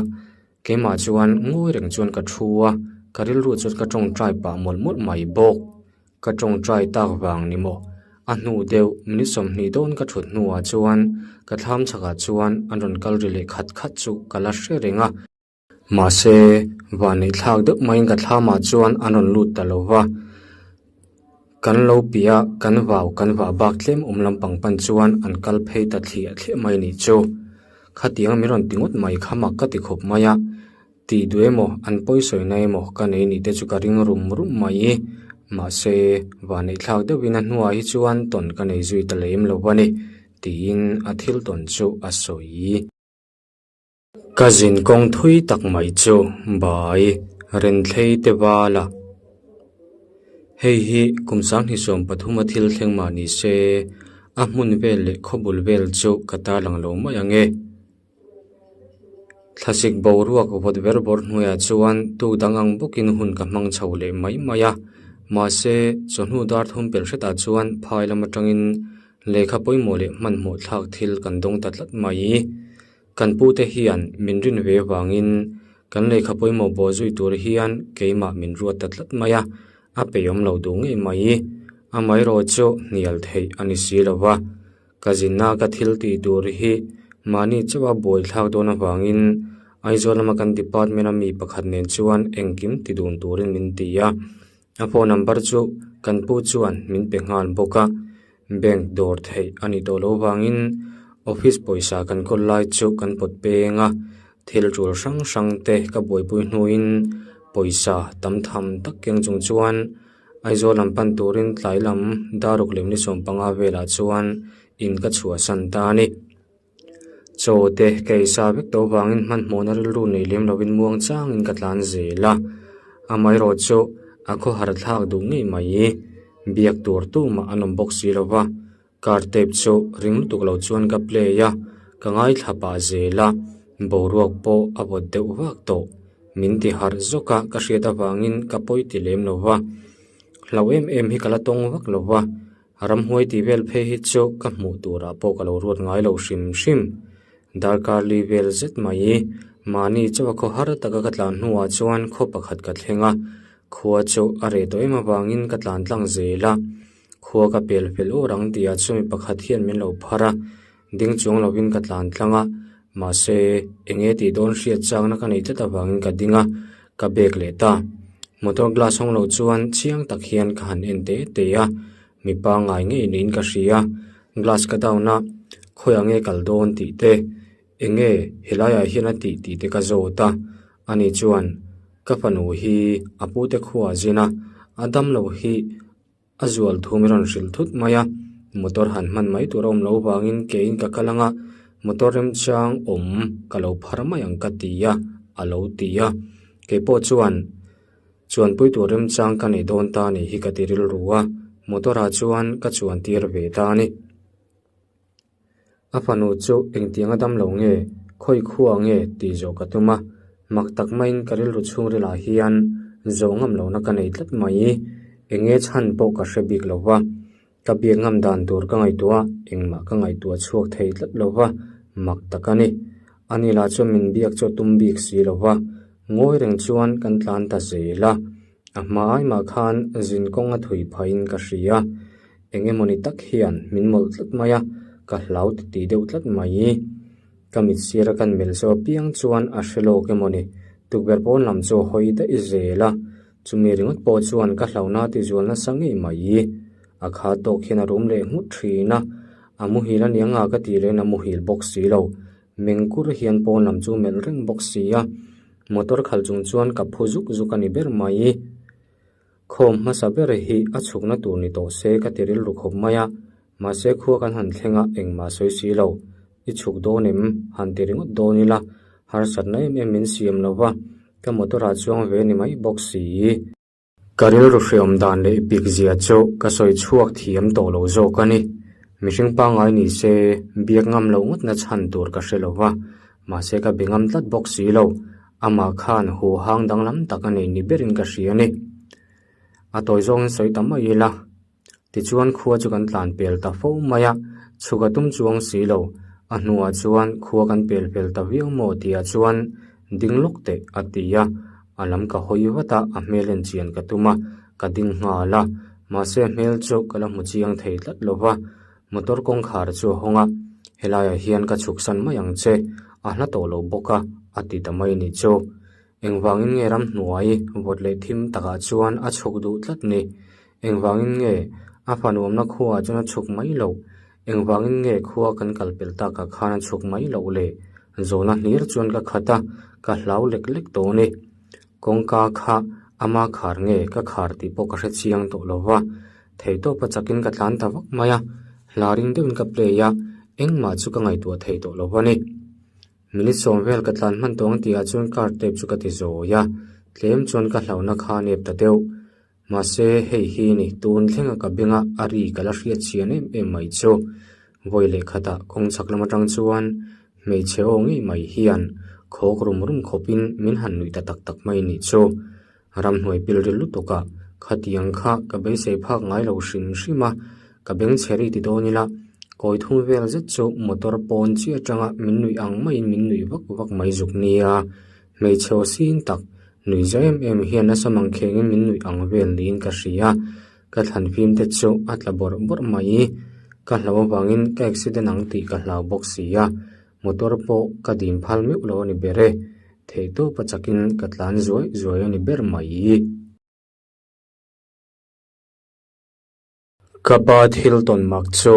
keimah chuan ngawi reng chuan ka thu a, ka rilru chuan ka tawngtai pah mawlh mawlh mai bawk. Ka tawngtai tak vang ni maw? A hnu deuh minute 20 dawn ka thut hnuah chuan ka thlam chhakah chuan an rawn kal ri leh khat khat chu ka la hre reng a. Mahse, vanneih thlak deuh maiin ka thlamah chuan an rawn lut ta lo va. Kan lo piah a, kan vau kan vah bak tlem awm lampang pan chuan an kal phei ta thliah thliah mai nih chu. Khatiang min rawn ti ngawt mai kha mak ka ti khawp mai a. Tih duh emaw, an pawisawi na emaw ka nei nih te chu ka ring rum rum mai i. Mahse, vanneih thlak deuhin a hnuah hi chuan tawn ka nei zui ta lem lo a ni, tiin a thil tawn chu a sawi. Ka zin kawng thui tak mai chu bai Renthlei te vala. Hei hi kum 2013 a thil thleng mah ni se, a hmun vel leh khawbul vel chu ka tarlang lo mai ang e. Thlasik boruak vawt ber bawr hnuaiah chuan tuk dang ang bawkin hun ka hmang chho leh mai mai a. Mahse, chawhnu dar thum pelh hretah chuan phai lam atangin lehkha pawimawh leh hmanhmawh thlak thil kan dawng ta tlat mai. Kan pute hian min rin ve vangin kan lehkha pawimawh bawh zui tur hian keimah min ruat ta tlat mai a, a peihawm lo duh ngei mai. Amaherawh chu hnial theih a ni si lo va. Ka zinna ka thil tih tur hi mahni chauha buai thlak dawn avangin Aizawl lama kan department a mi pakhat nen chuan engkim ti dun turin min ti a, a phone number chu kan pu chuan min pe nghal bawk a, bank dawr theih a nih tawh loh vangin office pawisa kan kawl lai chu kan pawt peng a, thil tul hrang hrang te ka buaipui hnuin pawisa tam tham tak keng chung chuan. Aizawl lam pan turin tlai lam daruk leh ni 15 velah chuan in ka chhuahsan ta a ni. Chaw te ka ei sa vek tawh avangin hmanhmawhna rilru nei lem lovin muang changin ka tlan zel a, amaherawh chu a khawhar thlak duh ngei mai. Biak tur tumah an awm bawk si lo va, car tape chu ring lutuk lo chuan ka play a, ka ngaithla pah zel a, boruak pawh a vawt deuh vak tawh. Min ti harh zawk a, ka hriat avangin ka pawi ti lem lo va, hlauh em em hi ka la tawng vak lo va, ramhuai tih vel phei hi chu ka hmuh turah pawh ka lo ruat ngai lo hrim hrim. Darkar li vel zet mai, mahni chauha khaw har taka ka tlan hnuah chuan khaw pakhat ka thleng a, khua chu a reh tawh em avangin ka tlan tlang zel a. Khua ka pel fel awr ang tihah chuan mi pakhat hian min lo phar a, ding chuang lovin ka tlan tlang a, mahse eng nge tih dawn hriat chakna ka nei tlat avangin ka ding a, ka bag leh ta. Motor glass hawng lo chuan chiang tak hian ka han en te te a, mi pangngai ngei niin ka hria. Glass ka down a, khawiah nge kal dawn tih te, eng nge helaiah hian a tih tih te ka zawt a, ani chuan ka fanu hi a pute khuaa zin a, a damlo hi. A zual thum i rawn hrilh thut mai a, motor han hman mai tur a awm loh vangin keiin ka kal ang a, motor remchang awm ka lo phar mai ang ka ti a, a lo ti a. Keipawh chuan chuanpui tur remchang ka nei dawn ta nih hi ka ti rilru a, motor ah chuan ka chuan tir ve ta a ni. A fanu chu engtiang a dam lo nge, khawi khua nge tih zawh ka tum a, mak tak maiin ka rilru chhungrilah hian zawh ngam lohna ka nei tlat mai. Eng nge chhan pawh ka hre bik lo va, ka biak ngam dan tur ka ngaihtuah a, engmah ka ngaihtuah chhuak thei tlat lo va, mak tak a ni. Ani lah chuan min biak chu a tum bik si lo va, ngawi reng chuan kan tlan ta zel a. A hma ai mah khan zin kawng a thui phahin ka hria. Eng emawni tak hian min mawlh tlat mai a, ka hlau ti tih deuh tlat mai. Ka mit sira kan melh zawh apiang chuan a hre lawk emawni tukverh pawn lam chu a hawi daih zel a, chumi ringawt pawh chuan ka hlauhna ti zual nasa ngei mai. A kha tawk hian a rum leh nghut thin a. A muhil a nia nga ka tih leh in a muhil bawk si lo. Mengkur hian pawn lam chu melh reng bawk si a. Motor khalh chung chuan ka phu zuk zuk a ni ber mai. Khawm hmasa ber hi a chhukna tur ni tawh se ka ti rilru khawp mai a, mahse khua kan han thleng a engmah sawi si lo. I chhuk dawn em? Han ti ringawt dawn ila, harsatna em em min siam lo va, ka motor ah chuang ve ni mai bawk si. Ka rilru hreawm dan leh bik zia chu ka sawi chhuak thiam tawh lo zawk a ni. Mihring pangngai ni se biak ngam loh ngawtna chhan tur ka hre lo va, mahse ka be ngam tlat bawk si lo. Amah khan huhang danglam tak a nei ni berin ka hria a ni. A tawi zawngin sawi ta mai ila. Tichuan khua chu kan tlan pel ta fo mai a, chhuk a tum chuang si lo. A hnuah chuan khua kan pel fel ta viau maw tihah chuan ding lawk teh a ti a, a lam ka hawi vat a, a hmel en chian ka tum a, ka ding nghal a. Mahse hmel chu ka la hmu chiang thei tlat lo va, motor kawngkhar chu a hawng a, helaiah hian ka chhuksan mai ang che, a hla tawh lo bawk a, a ti ta mai nih chu. Engvangin nge ramhnuai vawt leh thim takah chuan a chhuk duh tlat ni? Engvangin nge a fanuamna khuaah chuan a chhuk mai loh? Engvangin nge khua kan kal pel takah khan a chhuk mai loh le? Zawhna hlir chuan ka khat a, ka hlau lek lek tawh a ni. Kawngka kha ama khar nge ka khar tih pawh ka hre chiang tawh lo va, theihtawpa chakin ka tlan ta vak mai a, hla ring deuhin ka play a, engmah chu ka ngaihtuah thei tawh lo va ni. Minute sawm vel ka tlan hman tawh ang tihah chuan car tape chu ka ti zawi a, tlem chuan ka hlauhna kha a nep ta deuh. Mahse, hei hi ni, tun thlenga ka benga a ri ka la hriat chian em em mai chu. Vawi leh khatah kawng chhak lam atang chuan hmeichhe aw ngei mai hian khawk rum rum khawpin min han nuih ta tak tak mai nih chu. Ramhnuai pil ril lutuk a, khatiang kha ka beisei phak ngai lo hrim hrim a, ka beng chhe ri ti dawn ila, kawi thum vel zet chu motor pawn chi atanga min nuih ang maiin min nuih vak vak mai zuk nia. Hmeichhe aw sin tak, nuih za em em hian nasa mang khengin min nuih ang vel niin ka hria. Ka thlan fim te chu a tla bawrh bawrh mai. Ka hlau avangin ka accident ang tih ka hlau bawk si a, motor pawh ka dim phal meuh lo a ni ber e. Theihtawpa chakin ka tlan zuai zuai a ni ber mai. Ka pa thil tawn mak chu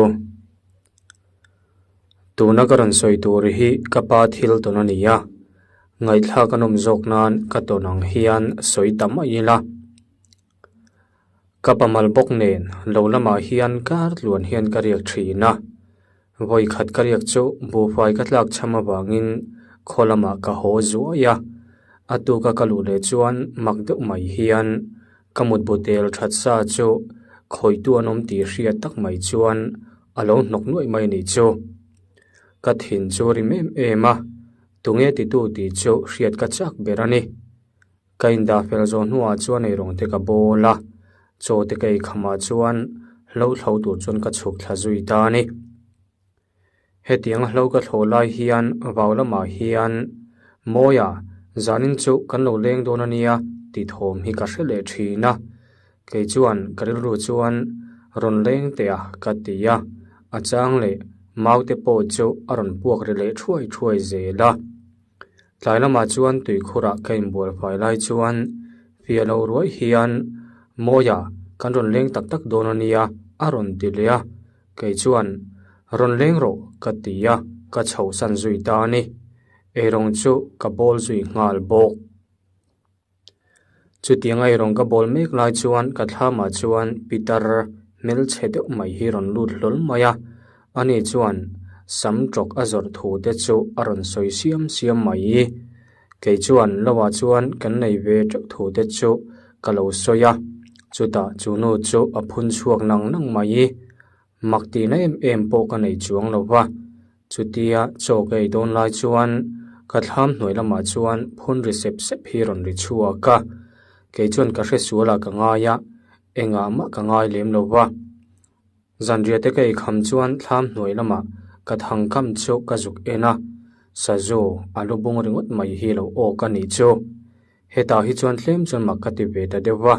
tuna ka rawn sawi tur hi ka pa thil tawn a ni a, ngaihthlak a nawm zawk nan ka tawn ang hian sawi ta mai ila. Ka pa mal bawk nen lo lamah hian kar tluan hian ka riak thin a, vawi khat ka riak chu buhfai ka tlak cham avangin khaw lamah ka haw zuai a, a tuka ka luh leh chuan mak deuh mai hian Ka mutbu tel that sa chu khawitu an awm tih hriat tak mai chuan a lo hnawk nuaih mai a nih chu. Ka thin chu a rim em em a, tunge titu tih chu hriat ka chak ber a ni. Ka indah fel zawh hnuah chuan eirawng te ka bawl a, chaw te ka eikhamah chuan hlo thlo tur chuan ka chhuk thla zui ta a ni. Hetiang a hlo ka thlawh lai hian vau lamah hian Mawia zanin chu kan lo leng dawn a nia tih thawm hi ka hre leh thin a. Kei chuan ka rilru chuan rawn leng teh a ka ti a, a chang leh mau te pawh chu a rawn puak ri leh thuai thuai zel a. Tlai lamah chuan tuikhurah ka inbual fai lai chuan fiah loh ruai hian Mawia kan rawn leng tak tak dawn a nia a rawn ti leh a. Kei chuan, Rawn leng rawh, ka ti a, ka chhohsan zui ta a ni. Eirawng chu ka bawl zui nghal bawk. Chutiang eirawng ka bawl mek lai chuan ka thlamah chuan Pitar hmelchhe deuh mai hi rawn lut hlawl mai a. Ani chuan sam tawk a zawrh thu te chu a rawn sawi siam siam mai. Kei chuan lohah chuan kan nei ve teuh thu te chu ka lo sawi a, chutah chu nu chu a phun chhuak nang nang mai. Mak tihna em em pawh ka nei chuang lo va, chutia chaw ka ei dawn lai chuan ka thlam hnuai lamah chuan phun ri sep sep hi rawn ri chhuak a, kei chuan ka hresualah ka ngai a, engah mah ka ngai lem lo va. Zanriah te ka eikham chuan thlam hnuai lamah ka thangkam chu ka zuk en a, sazu a lu bung ringawt mai hi lo awk a nih chu. Hetah hi chuan tlem chuan mak ka ti ve ta deuh va,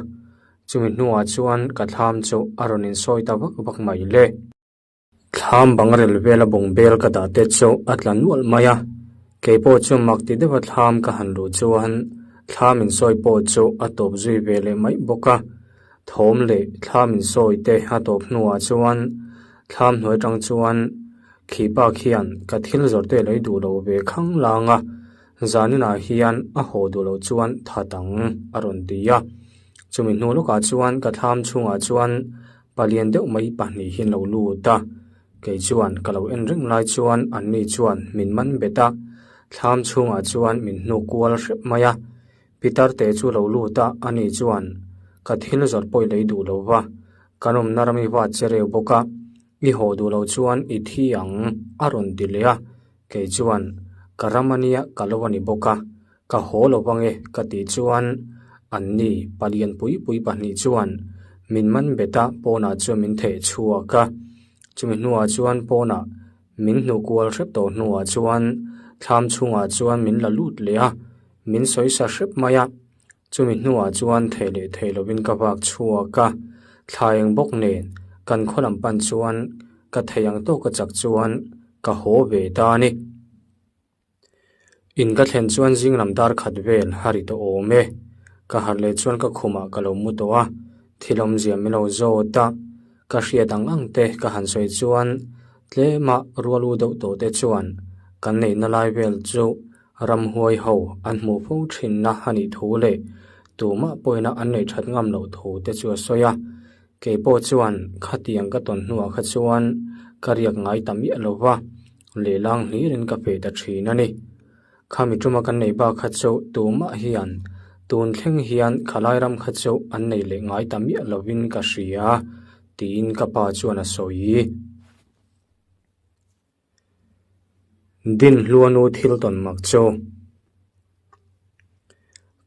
chumi hnuah chuan ka thlam chu a rawn insawi ta vak vak mai le. Thlam bang rel vela bung bel ka dah te chu a tla nual mai a, kei pawh chu mak ti deuha thlam ka han luh chuan thlam insawi pawh chu a tawp zui ve leh mai bawk a. Thawm leh thlam insawi te a tawp hnuah chuan Thlam hnuai atang chuan khi pa khian ka thil zawrh te lei duh lo ve khang lang a, zaninah hian a haw duh loh chuan that ang a rawn ti a. Chumi hnu lawkah chuan ka thlam chhungah chuan palian deuh mai pahnih hi an lo lut a, kei chuan ka lo en reng lai chuan anni chuan min man bet a, thlam chhungah chuan min hnuk kual hrep mai a. Pitar te chu lo lut a, ani chuan, Ka thil zawrh pawh i lei duh lo va, kan awmna ram i vat che reu bawk a, i haw duh loh chuan i thi ang, a rawn ti leh a. Kei chuan, Ka ram ania ka lo a ni bawk a, ka haw lo ange, ka tih chuan, anni palian pui pui pahnih chuan min man bet a, pawnah chuan min theh chhuak a. Chumi hnuah chuan pawnah min hnuh kual hrep tawh hnuah chuan thlam chhungah chuan min la lut leh a. Min sawi sa hrep mai a, chumi hnuah chuan thei leh thei lovin ka vak chhuak a, thla eng bawk nen kan khaw lam pan chuan ka thei ang tawk a chak chuan ka haw ve ta a ni. In ka thlen chuan zing lam dar khat vel a ri tawh awm e, ka harh leh chuan ka khumah ka lo mu tawh a, thil awmzia min lo zawt a, ka hriat ang ang te ka han sawi chuan tlema rual u deuh tawh te chuan kan neihna lai vel chu Ramhuai ho an hmuh fo thinna a nih thu leh tumah pawina an neih that ngam loh thu te chu a sawi a. Kei pawh chuan khatiang ka tawn hnuah kha chuan ka riak ngai ta miah lo va, lehlang hlirin ka feh ta thin a ni. Khami tuma kan neih bak kha chu tumah hian tun thleng hian khalai ram kha chu an nei leh ngai ta miah lovin ka hria, tiin ka pa chuan a sawi. Dinhluanu thil tawn mak chu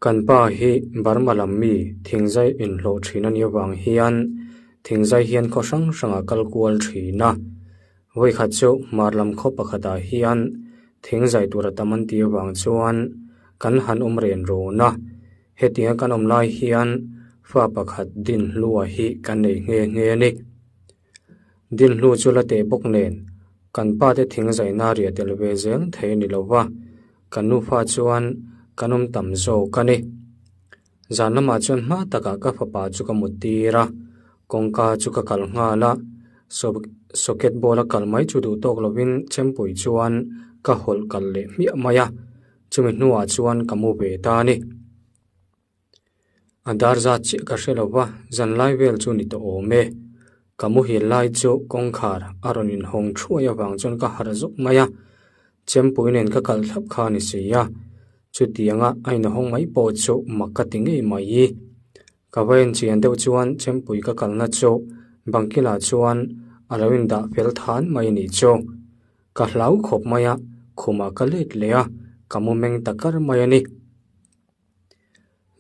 Kan pa hi Burma lam mi thingzai inhlawh thin a nih avang hian thingzai hian khaw hrang hrangah kal kual thin a. Vawikhat chu hmar lam khaw pakhatah hian thingzai tur a tam an tih avang chuan kan han awm ren rawn a. Hetianga kan awm lai hian fa pakhat Dinhlua hi kan nei nghe nghe a ni. Dinhlu chu la teh bawk nen, kan pa te thing zaina riah tel ve zel thei a ni lo va, kan nufa chuan kan awm tam zawk a ni. Zan lamah chuan hma takah ka fapa chu ka mut tir a, kawngka chu ka kal nghal a, socket ball a kal mai chu duh tawk lovin chempui chuan ka hawlh kal leh hmiah mai a, chumi hnuah chuan ka mu ve ta a ni. A dar zat chiah ka hre lo va, zan lai vel chu ni tawh awm e. Ka muhil lai chu kawngkhar a rawn inhawng thuai avang chuan ka harh zawk mai a, chempui nen ka kalh thlap kha a ni si a, chutianga a inhawng mai pawh chu mak ka ti ngei mai. Ka va enchian deuh chuan chempui ka kalna chu bangkilah chuan a lo indah fel than mai a nih chu. Ka hlau khawp mai a, khumah ka let leh a, ka mu meng ta kar mai a ni.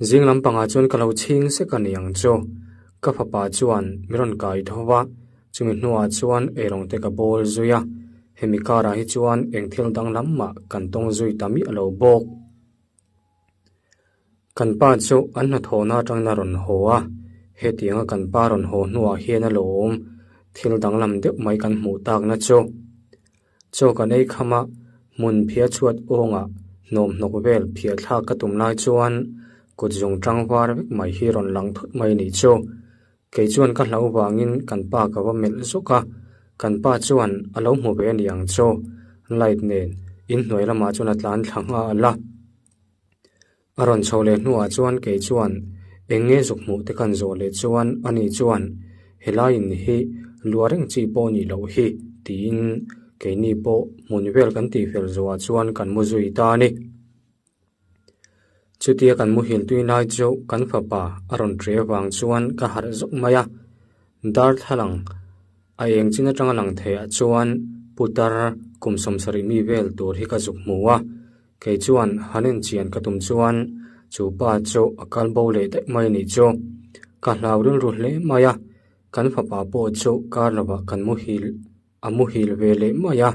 Zing lampangah chuan ka lo chhing sek a ni ang chu. Ka fapa chuan mi rawn kai tho va, chumi hnuah chuan eirawng te ka bawl zui a. Hemi karah hi chuan eng thil danglam mah kan tawng zui ta miah lo bawk. Kan pa chu an hnathawhna atangin a rawn haw a, hetianga kan pa rawn haw hnuah hian a lo awm thil danglam deuh mai kan hmuh takna chu. Chaw kan ei kham a, hmun phiah chhuat awngah hnawm hnawk vel phiah thlak ka tum lai chuan kut zung tang var vek mai hi rawn lang thut mai a nih chu. Kei chuan ka hlauh vangin kan pa ka va melh zawk a, kan pa chuan a lo hmu ve a ni ang chu, light nen inhnuai lamah chuan a tlan thla nghal a. A rawn chho leh hnuah chuan kei chuan eng nge zuk hmuh te kan zawh leh chuan ani chuan helai in hi luah reng chi pawh nih loh hi tiin keini pawh hmun vel kan tih fel zawhah chuan kan mu zui ta a ni. Chutia kan muhil tui lai chu kan fapa a rawn ṭe avang chuan ka harh zawk mai a, darthlalang A eng chin atanga lang theiah chuan putar kum sawmsarih mi vel tur hi ka zuk hmu a, kei chuan han enchian ka tum chuan chu pa chu a kal bo leh daih mai a nih chu. Ka hlau rilru hle mai a, kan fapa pawh chu kar lovah kan muhil a muhil ve leh mai a,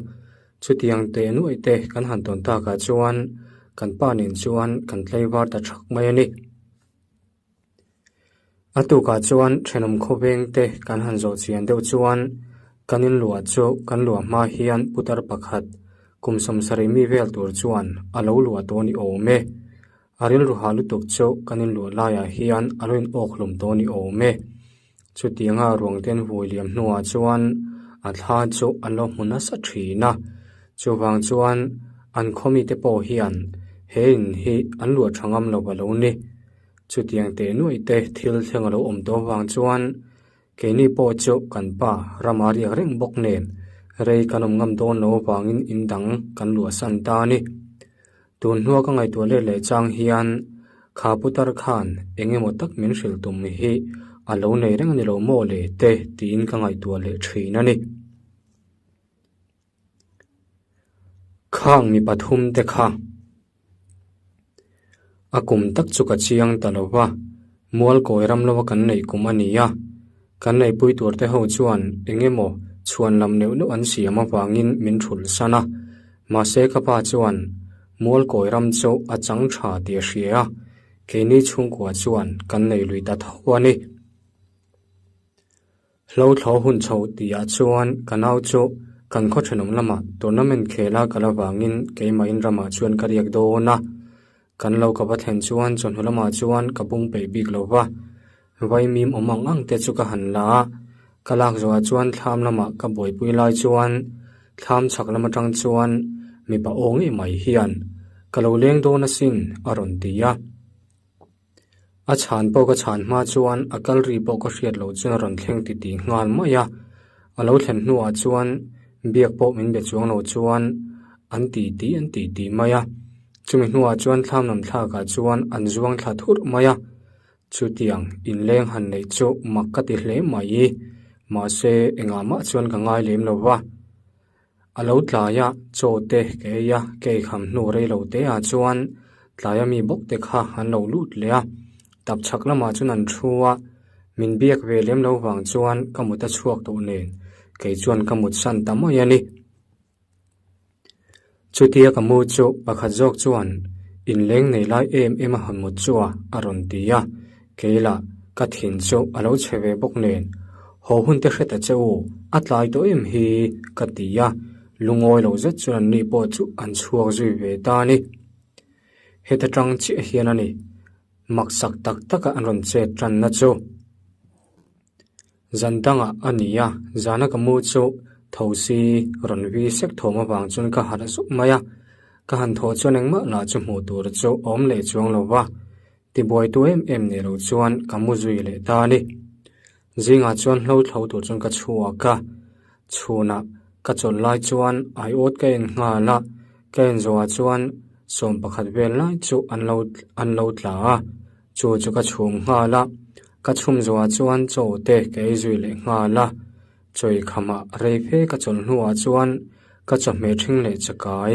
chutiang teh nuaih te kan han tawn takah chuan kan pa nen chuan kan tlaivar ta thak mai a ni. A tukah chuan thenawm khawveng te kan han zawh chian deuh chuan kan inluah chu kan luah hma hian putar pakhat kum sawmsarih mi vel tur chuan a lo luah tawh a ni awm e. A rilru hah lutuk chu kan inluah laiah hian a lo in awk hlum tawh a ni awm e. Chutianga ruang te an vui liam hnuah chuan a thla chu an lo hmu nasa thin a. Chuvang chuan an khaw mite pawh hian he in hi an luah tha ngam lo a lo ni. Chutiang teh nuaih te thil thleng a lo awm tawh avang chuan keini pawh chu kan pa rama riak reng bawk nen rei kan awm ngam dawn lo avangin in dang kan luah san ta a ni. Tun hnua ka ngaihtuah let leh chang hian kha putar khan eng emaw tak min hrilh tum hi a lo nei reng a ni lo maw le te tiin ka ngaihtuah leh thin a ni. Khang mi pathum te kha a kum tak chu ka chiang ta lo va, Mualkawi ram lova kan neih kum a ni a, kan neihpui tur te ho chuan eng emaw chhuan lam neuh neuh an siam avangin min thulh san a, mahse ka pa chuan Mualkawi ram chu a chang tha tih a hria a, keini chhungkua chuan kan nei lui ta tho a ni. Hlo thlo hun chho tihah chuan ka nau chu kan khaw thenawm lamah tournament khel a kal avangin keimahin ramah chuan ka riak dawn a. Kan lo ka va thlen chuan chawhnu lamah chuan ka bung peih bik lo va, vaimim awm ang ang te chu ka han la a. Ka lak zawhah chuan thlam lamah ka buaipui lai chuan thlam chhak lam atang chuan mipa aw ngei mai hian ka lo leng dawn asin a rawn ti a. A chhan pawh ka chhan hma chuan a kal ri pawh ka hriat loh chuan a rawn thleng ti tih nghal mai a. A lo thlen hnuah chuan biak pawh min be chuang lo chuan an ti tih an ti tih mai a. Chumi hnuah chuan thlam lam thlakah chuan an zuang thla thurh mai a. Chutiang inleng han neih chu mak ka ti hle mai. Mahse engah mah chuan ka ngai lem lo va. A lo tlai a, chaw te ka ei a, ka ei kham hnu rei lo te ah chuan tlaia mi bawk te kha an lo lut leh a, tap chhak lamah chuan an thu a, min biak ve lem lo vang chuan ka mut a chhuak tawh nen kei chuan ka mut san ta mai a ni. Chutia ka mu chu pakhat zawk chuan inleng nei lai em em a hawn mut chu a a rawn ti a, kei lah ka thin chu a lo chhe ve bawk nen haw hun te hre ta che u, a tlai tawh em hi ka ti a, lungawi lo zet chuan an ni pawh chu an chhuak zui ve ta a ni. Heta tang chiah hian a ni, maksak tak taka an rawn chet tanna chu. Zan dangah a ni a, zana ka mu chu tho si rawn vi sek thawm avang chuan ka harh zuk mai a, ka han thawh chuan engmah lah chu hmuh tur chu awm leh chuang lo va, tibuaitu em em nei lo chuan ka mu zui leh ta a ni. Zingah chuan hlo thlo tur chuan ka chhuak a, chhunah ka chawlh lai chuan aiawt ka en nghal a, ka en zawhah chuan sawm pakhat vel lai chu an lo an lo tla a, chu chu ka chhum nghal a. Ka chhum zawhah chuan chaw te ka ei zui leh nghal a, chawi khamah rei fe ka chawlh hnuah chuan ka chawhmeh ṭhing leh chakai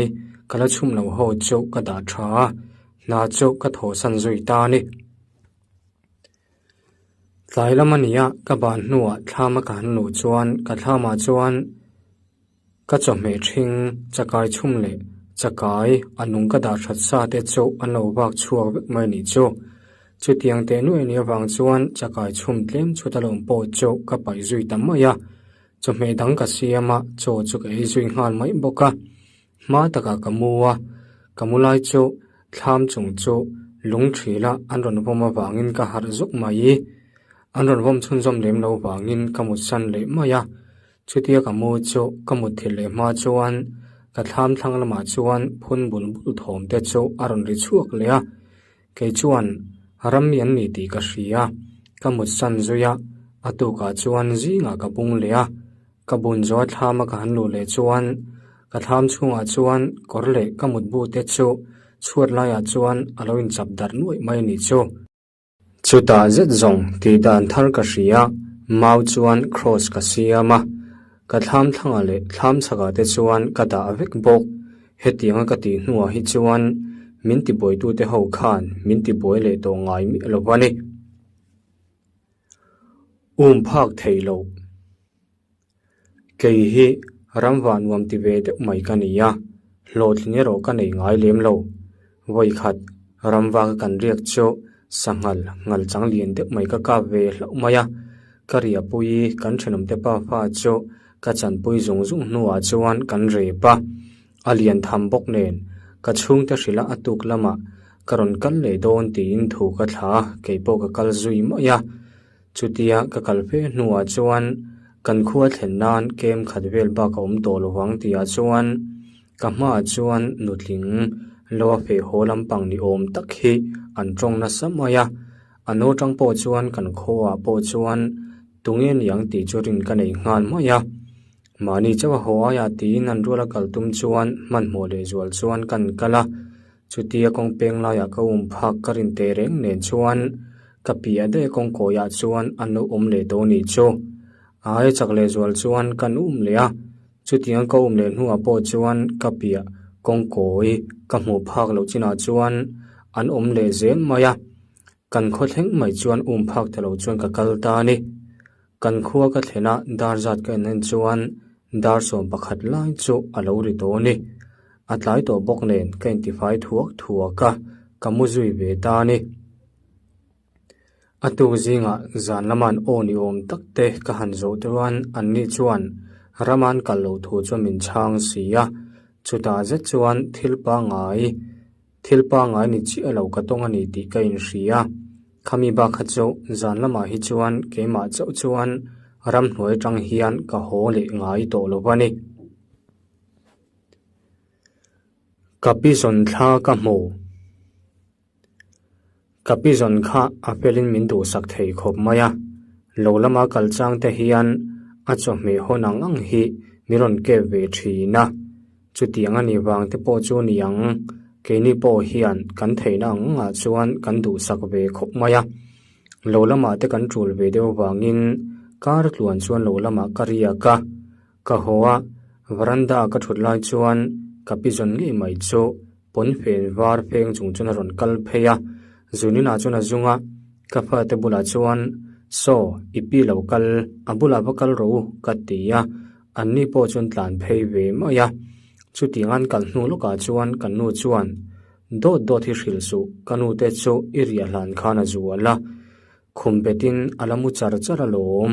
ka la chhum lo ho chu ka dah ṭha a, hna chu ka thawhsan zui ta a ni. Tlai lam a ni a, ka ban hnuah thlama ka han luh chuan ka thlamah chuan ka chawhmeh ṭhing chakai chhum leh chakai a nung ka dah that sa te chu an lo vak chhuak vek mai nih chu. Chutiang teh nuaih nih avang chuan chakai chhum tlem chhut a lawm pawh chu ka paih zui ta mai a, chawhmeh dang ka siam a, chaw chu ka ei zui nghal mai bawk a. Hma takah ka mu a, ka mu lai chu thlam chung chu lung thila an rawn vawm avangin ka harh zuk mai. An rawn vawm chhunzawm lem lo vangin ka mutsan leh mai a, Chutia ka mu chu ka mut thil leh hma chuan ka thlam thlang lamah chuan phun bul bul thawm te chu a rawn ri chhuak leh a, kei chuan ram mi an ni tih ka hria, ka mut san zui a, a tukah chuan zingah ka bung leh a, ka bun zawh a thlam a ka han luh leh chuan ka thlam chhungah chuan kawr leh ka mutbu te chu chhuat laiah chuan a lo inchap darh nuaih mai a nih chu. Chutah zet zawng tih dan thar ka hria, mau chuan cross ka siam a, ka thlam thlangah leh thlam chhakah te chuan ka dah vek bawk. Hetianga ka tih hnuah hi chuan min tibuaitute ho khan min tibuai leh tawh ngai miah lo a ni. Um phak thei loh. Kei hi ramva nuam ti ve deuh mai ka ni a, hlawhtling erawh ka nei ngai lem lo. Vawikhat ramva ka kan riak chu sanghal ngal chang lian deuh mai ka kap ve hlauh mai a, ka riahpui kan thenawmte pa fa chu ka chanpui zung zung hnuah chuan kan rep a, a lian tham bawk nen ka chhungte hrilh a a tuk lamah ka rawn kal leh dawn tiin thu ka thla a, keipawh ka kal zui mai a. Chutia ka kal fe hnuah chuan Kan khua thlen nan kem khat vel bak a awm tawh lo vang tihah chuan ka hmaah chuan nutling lo a feh haw lampang ni awm tak hi an tawng nasa mai a. A nu tang pawh chuan kan khuaah pawh chuan tunge niang tih chu rin ka nei nghal mai a. Mahni chauh a haw aiah tiin an ruala kal tum chuan hmanhmawh lehzual chuan kan kal a. Chutia kawng peng laiah ka um phak ka rin teh reng nen chuan ka piah daih a kawng kawiah chuan an lo awm leh tawh nih chu. A ai chak lehzual chuan kan um leh a, chutiang ka um leh hnuah pawh chuan ka piah kawng kawi ka hmuh phak loh chinah chuan an awm leh zel mai a, kan khaw thleng mai chuan um phak ta lo chuan ka kal ta a ni. Kan khua ka thlen a dar zat ka en en chuan dar 11 lai chu a lo ri tawh a ni. A tlai tawh bawk nen ka intifai thuak thuak a, ka mu zui ve ta a ni. A tuk zingah zan lama'n aw ni awm tak te ka han zawh chuan anni chuan rama'n kal loh thu chuan min chhang si a, chutah zet chuan thil pangngai Thil pangngai ni chiah lo ka tawng a ni tih ka inhria. Khami bak kha chu zan lamah hi chuan keimah chauh chuan ramhnuai atang hian ka haw leh ngai tawh lo a ni. Ka pi zawn thla ka hmu. Ka pi zawn kha a felin min duhsak thei khawp mai a. Lo lama kal chang te hian a chawhmeh hawn ang ang hi min rawn kep ve thin a. Chutiang a nih vang te pawh chu ni ang, keini pawh hian kan theihna ang angah chuan kan duhsak ve khawp mai a. Lo lamah te kan tul ve deuh avangin kar tluan chuan lo lamah ka riak a, ka haw a, veranda ka thut lai chuan ka pi zawn ngei mai chu pawnfen var feng chung chuan a rawn kal phei a, zuninah chuan a zung a, ka fate bulah chuan Saw, i pi lo kal, a bulah va kal rawh u ka ti a. Anni pawh chuan tlan phei ve mai a, chutiang an kal hnu lawkah chuan kan nu chuan, Dawt dawt hi hrilh suh, ka nu te chu i riah hlan khan a zual a, khum betin a la mu char char alawm,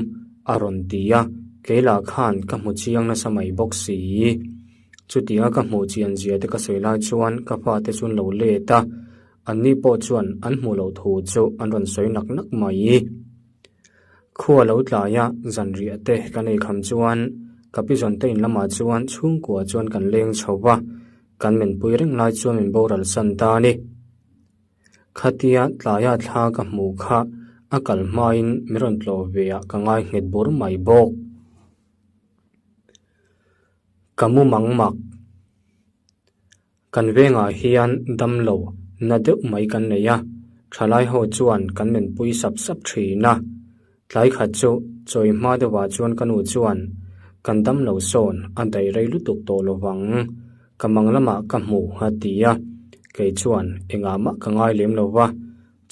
a rawn ti a, kei lah khan ka hmu chiang nasa mai bawk si. Chutianga ka hmuh chian zia te ka sawi lai chuan ka fate chu an lo let a, anni pawh chuan an hmuh loh thu chu an rawn sawi nak nak mai. Khua lo tlaia zanriah te kan ei kham chuan ka pi zawn te in lamah chuan chhungkua chuan kan leng chho va, kan menpui reng lai chuan min boral san ta a ni. Khatia tlaia thla ka hmuh kha a kal hmain min rawn tlawh ve ah ka ngai nghet bur mai bawk. Ka mu mang mak. Kan vengah hian damlo na deuh mai kan nei a, thalai ho chuan kan menpui sap sap thin a. Tlai khat chu chawi hma deuhah chuan ka nu chuan kan damlo sawn a daih rei lutuk tawh lo vang, ka mang lamah ka hmu a ti a, kei chuan engah mah ka ngai lem lo va,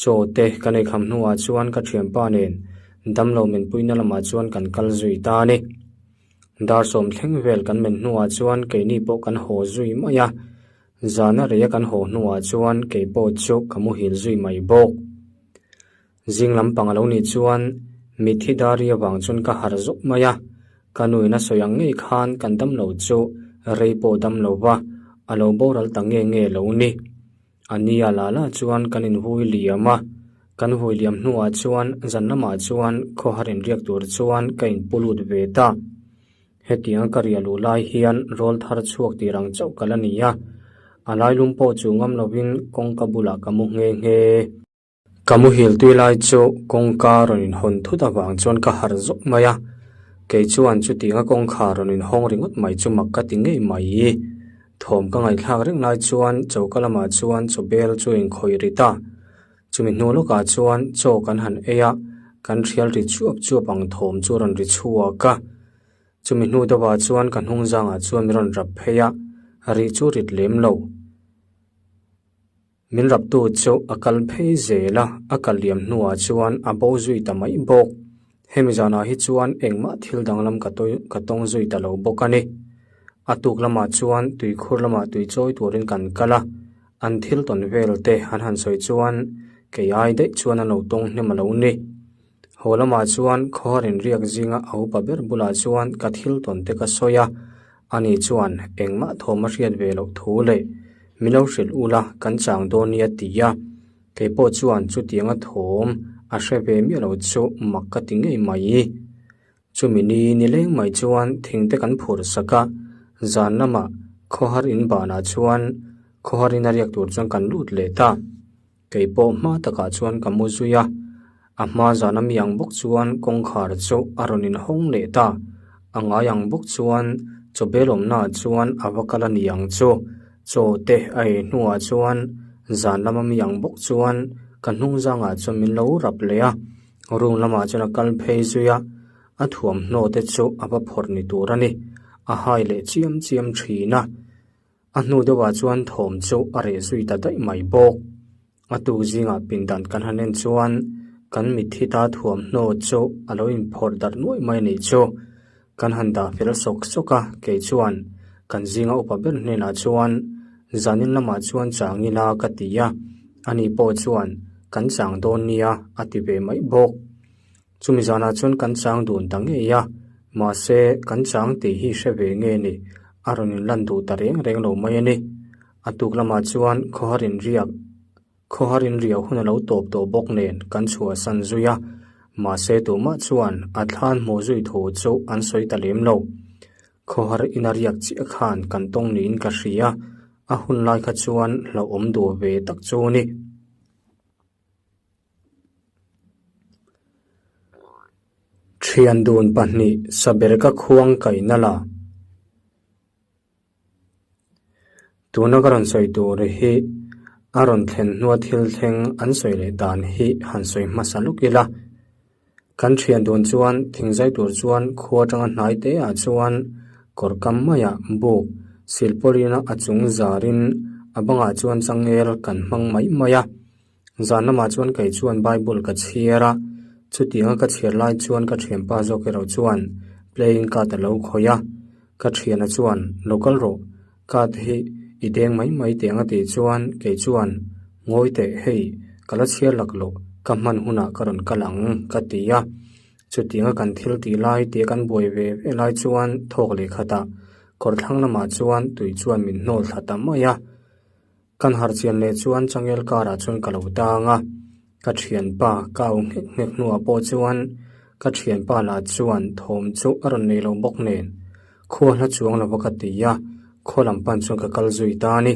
chaw te ka nei kham hnuah chuan ka thianpa nen damlo menpuina lamah chuan kan kal zui ta a ni. Dar sawm thleng vel kan men hnuah chuan keini pawh kan haw zui mai a, zana reia kan haw hnuah chuan kei pawh chu ka muhil zui mai bawk. Zing lampang a lo nih chuan mitthi dari avang chuan ka harh zawk mai a, ka nuin a sawi ang ngei khan kan damlo chu rei pawh dam lo va, a lo boral ta nge nge lo ni. A nia la la chuan kan invui liam a, kan vui liam hnuah chuan zan lamah chuan khawhar inriak tur chuan ka inpu lut ve ta. Hetianga ka riah luh lai hian rawl thar chhuak tir ang chauh ka la ni a, a lailum pawh chu ngam lovin kawngka bulah ka mu nghe nghe. Ka muhil tui lai chu kawngka rawn inhawn thut avang chuan ka harh zawk mai a, kei chuan chutianga kawngkhar rawn inhawng ringawt mai chu mak ka ti ngei mai. Thawm ka ngaihthlak reng lai chuan choka lamah chuan chaw bel chu a inkhawih ri ta. Chumi hnu lawkah chuan chaw kan han ei a, kan thial ri chuap chuap ang thawm chu a rawn ri chhuak a. Chumi hnu deuhah chuan ka hnung zangah chuan min rawn rap phei a, rih chu rit lem lo. Min raptu chu a kal phei zel a, a kal liam hnuah chuan a bo zui ta mai bawk. Hemi zanah hi chuan engmah thil danglam ka ka tawng zui ta lo bawk a ni. A tuk lamah chuan tuikhur lamah tui chawi turin kan kal a, an thil tawn vel te an han sawi chuan kei ai daih chuan an lo tawng hnem a lo ni. Haw lamah chuan khawhar inriak zinga a upa ber bulah chuan ka thil tawn te ka sawi a, ani chuan engmah thawm a hriat ve loh thu leh min lo hrilh ula kan chang dawn nia ti a, kei pawh chuan chutianga thawm a hre ve miah lo chu mak ka ti ngei mai. Chumi ni nileng mai chuan thing te kan phur sak a, zan lamah khawhar in banah chuan khawhar in a riak tur chuan kan lut leh ta. Kei pawh hma takah chuan ka mu zui a, a hma zan a mi ang bawk chuan kawngkhar chu a rawn inhawng leh ta. A ngai ang bawk chuan chaw bel awmnaah chuan a va kal a ni ang chu. Chaw te a ei hnuah chuan zan lama mi ang bawk chuan ka hnung zangah chuan min lo rap leh a, room lamah chuan a kal phei zui a, a thuamhnaw te chu a va phawrh ni tur a ni, a hai leh chiam chiam thin a. A hnu deuhah chuan thawm chu a reh zui ta daih mai bawk. A tuk zingah pindan kan han en chuan kan mitthi ta thuamhnaw chu a lo inphawrh darh nuaih mai a nih chu. Kan han dah fel sawk sawk a, kei chuan kan zinga upa ber hnenah chuan zanin lamah chuan chang ila ka ti a, ani pawh chuan kan chang dawn nia a ti ve mai bawk. Chumi zanah chuan kan chang dun ta ngei a, mahse kan chang tih hi hre ve nge ni, a rawn inlan duh ta reng reng lo mai a ni. A tuk lamah chuan khawhar inriak khawhar inriah hun a lo tawp tawh bawk nen kan chhuahsan zui a, mahse tumah chuan a thlan hmuh zui thu chu an sawi ta lem lo. Khawhar ina riak chiah khan kan tawng niin ka hria, a hun lai kha chuan hlauhawm duh ve tak chu a ni. Thian dun pahnih Saberka khuang kaihna la. Tuna ka rawn sawi tur hi a rawn thlen hnua thil thleng an sawi leh dan hi han sawi hmasa lawk ila. Kan thian dun chuan thingzai tur chuan khua atanga hnai te ah chuan kawr kam maiah buk silpawlina a chung zarin a bangah chuan changel kan hmang mai mai a. Zan lamah chuan kei chuan Bible ka chhiar a, chutianga ka chhiar lai chuan ka thianpa zawk erawh chuan playing card a lo khawih a, ka thiana chuan lo kal rawh, card hi i deng mai mai teh ang a tih chuan kei chuan ngawi teh hei ka la chhiar lak loh ka hman hunah ka rawn kal ang ka ti a, chutianga kan thil tih lai tih kan buai ve ve lai chuan thawk leh khatah kawr thlang lamah chuan tui chuan min hnawl thla ta mai a. Kan harh chian leh chuan changel karah chuan ka lo tang a, ka thianpa ka au nghek nghek hnuah pawh chuan ka thianpa lah chuan thawm chu a rawn nei lo bawk nen khua hla chuang lova ka ti a, khaw lam pan chuan ka kal zui ta a ni.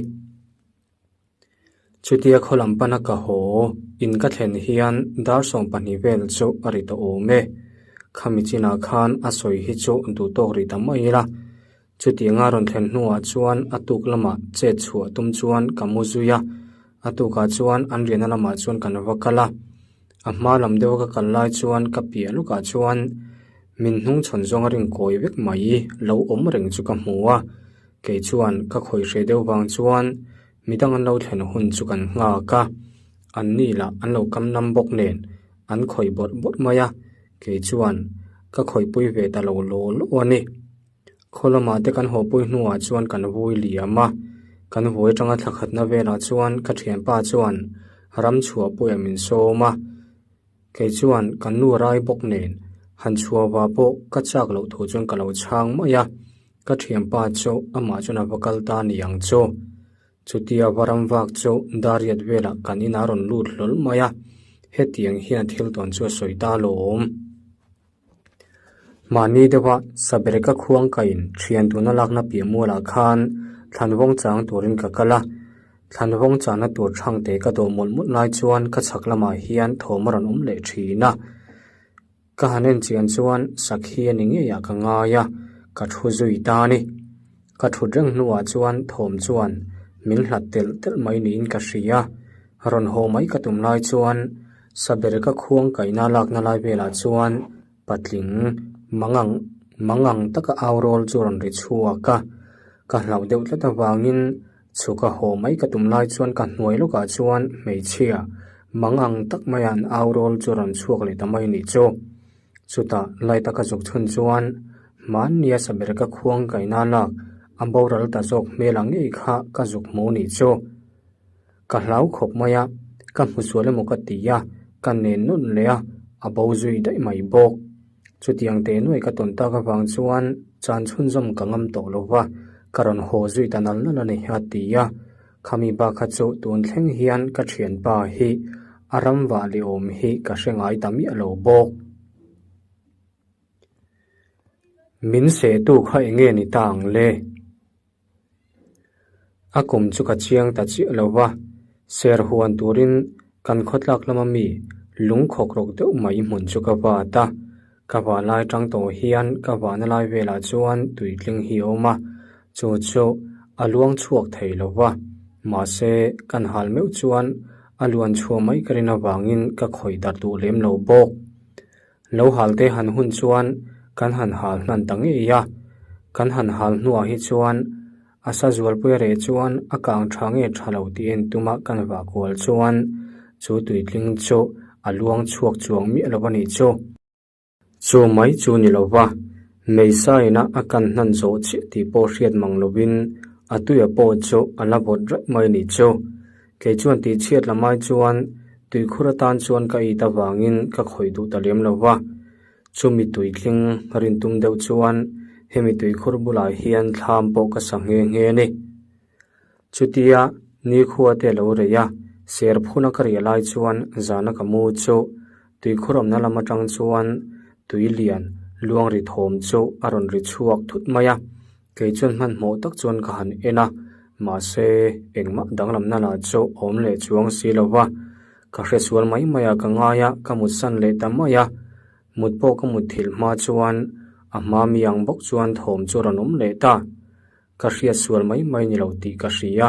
Chutia khaw lam pana ka haw in ka thlen hian dar 12 vel chu a ri tawh awm e. Khami chinah khan a sawi hi chu duh tawk rih ta mai ila. Chutianga rawn thlen hnuah chuan a tuk lamah chet chhuah tum chuan ka mu zui a, a tukah chuan an riahna lamah chuan kan va kal a. A hma lam deuha ka kal lai chuan ka piah lukah chuan min hnung chhawn zawnga ring kawi vek mai lo awm reng chu ka hmu a, kei chuan ka khawih hreh deuh vang chuan midang an lo thlen hun chu kan nghak a, an ni lah an lo kam nam bawk nen an khawih bawrh bawrh mai a, kei chuan ka khawihpui ve ta lo law law a ni. Khaw lamah te kan hawpui hnuah chuan kan vui liam a, kan vui atanga thla khatna velah chuan ka thianpa chuan ram chhuah puiah min sawm a, kei chuan kan nu rai bawk nen han chhuah vah pawh ka chak loh thu chuan ka lo chhang mai a, ka thianpa chu amah chuan a va kal ta ni ang chu. Chutia va ram vak chu Dariat velah kan inah a rawn lut hlawl mai a, hetiang hian thil tawn chu a sawi ta alawm. Mahni deuha Sabereka khuang kain thian tuna lakna piah mualah khan thlanvawng chang turin ka kal a, thlanvawng chahna tur thangte ka dawh mawlh mawlh lai chuan ka chhak lamah hian thawm a rawn awm leh thin a. Ka han en chian chuan sakhi a ni ngeiah ka ngai a, ka thu zui ta a ni. Ka thut reng hnuah chuan thawm chuan min hlat telh telh mai niin ka hria. Rawn haw mai ka tum lai chuan Sabereka khuang kaihna lakna lai velah chuan patling mangang mangang taka au rawl chu rawn ri chhuak a. Ka hlauh deuh tlat avangin chhuka haw mai ka tum lai chuan ka hnuai lawkah chuan hmeichhia mangang tak maia an au rawl chu rawn chhuak leh ta mai nih chu. Chutah lai taka zuk chhun chuan hmannia Sabereka khuang kaihna lak a boral ta zawk hmel ang ngei kha ka zuk hmu nih chu. Ka hlau khawp mai a, ka hmu sual emaw ka ti a, ka nen nawn leh a, a bo zui daih mai bawk. Chutiang teh nuai ka tawn tak avang chuan chan chhunzawm ka ngam tawh lo va, ka rawn haw zui ta nal nal a ni a ti a. Khami bak kha chu tun thleng hian ka thianpa hi a ram vah leh awm hi ka hre ngai ta miah lo bawk. Min sehtu kha enge ni ta ang le? A kum chu ka chiang ta chiah lo va, ser huan turin kan khawtlak lama mi lungkhawk rawk deuh mai hmun chu ka vat a. Ka vah lai tang tawh hian ka vahna lai velah chuan tuitling hi a awm a, chu chu a luang chhuak thei lo va. Mahse, kan hal meuh chuan a luan chhuah mai ka rin avangin ka khawih darh duh lem lo bawk. Lo hal te han hun chuan kan han hal hnan ta ngei a, kan han hal hnuah hi chuan a sa zualpui a reh chuan a kang tha nge tha lo tih en tuma kan vah kual chuan chu tuitling chu a luang chhuak chuang miah lo a nih chu. Chu mai chu ni lo va, Meisaina a kan hnan zawh chiah tih pawh hriat mang lovin a tuia pawh chu a la vawt raih mai a nih chu. Kei chuan tih chhiat lamai chuan tuikhur atan chuan ka it avangin ka khawih duh ta lem lo va. Chumi tuitling rin tum deuh chuan hemi tuikhur bulah hian thlam pawh ka sa nghe nghe a ni. Chutia nikhua te a lo rei a, ser phuna ka riah lai chuan zana ka mu chu tuikhur awmna lam atang chuan tui lian luang ri thawm chu a rawn ri chhuak thut mai a. Kei chuan hmanhmawh tak chuan ka han en a, mahse engmah danglamna lah chu awm leh chuang si lo va. Ka hresual mai mai a ka ngai a, ka mutsan leh ta mai a. Mut pawh ka mut thilh hma chuan a hma mi ang bawk chuan thawm chu a rawn awm leh ta. Ka hriatsual mai mai ni lo tih ka hria.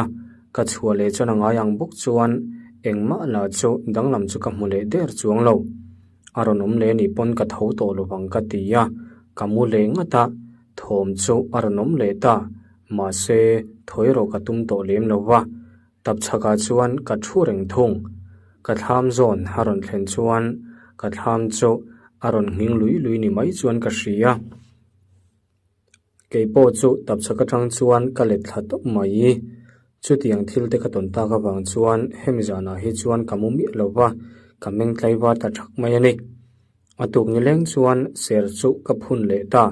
Ka chhuah leh chuan a ngai ang bawk chuan engmah lah chu danglam chu ka hmu leh der chuang lo. A rawn awm leh anih pawn ka tho tawh lovang ka ti a, ka mu leh ngat a, thawm chu a rawn awm leh ta. Mahse, thawi erawh ka tum tawh lem lo va, tapchhakah chuan ka thu reng thung. Ka thlam zawn a rawn thlen chuan ka thlam chu a rawn nghing lui lui ni mai chuan ka hria. Kei pawh chu tapchhak atang chuan ka let thla tawp mai. Chutiang thil te ka tawn tak avang chuan hemi zanah hi chuan ka mu miah lo va, ka meng tlaivar ta thak mai a ni. A tuk ni leng chuan ser chu ka phun leh ta.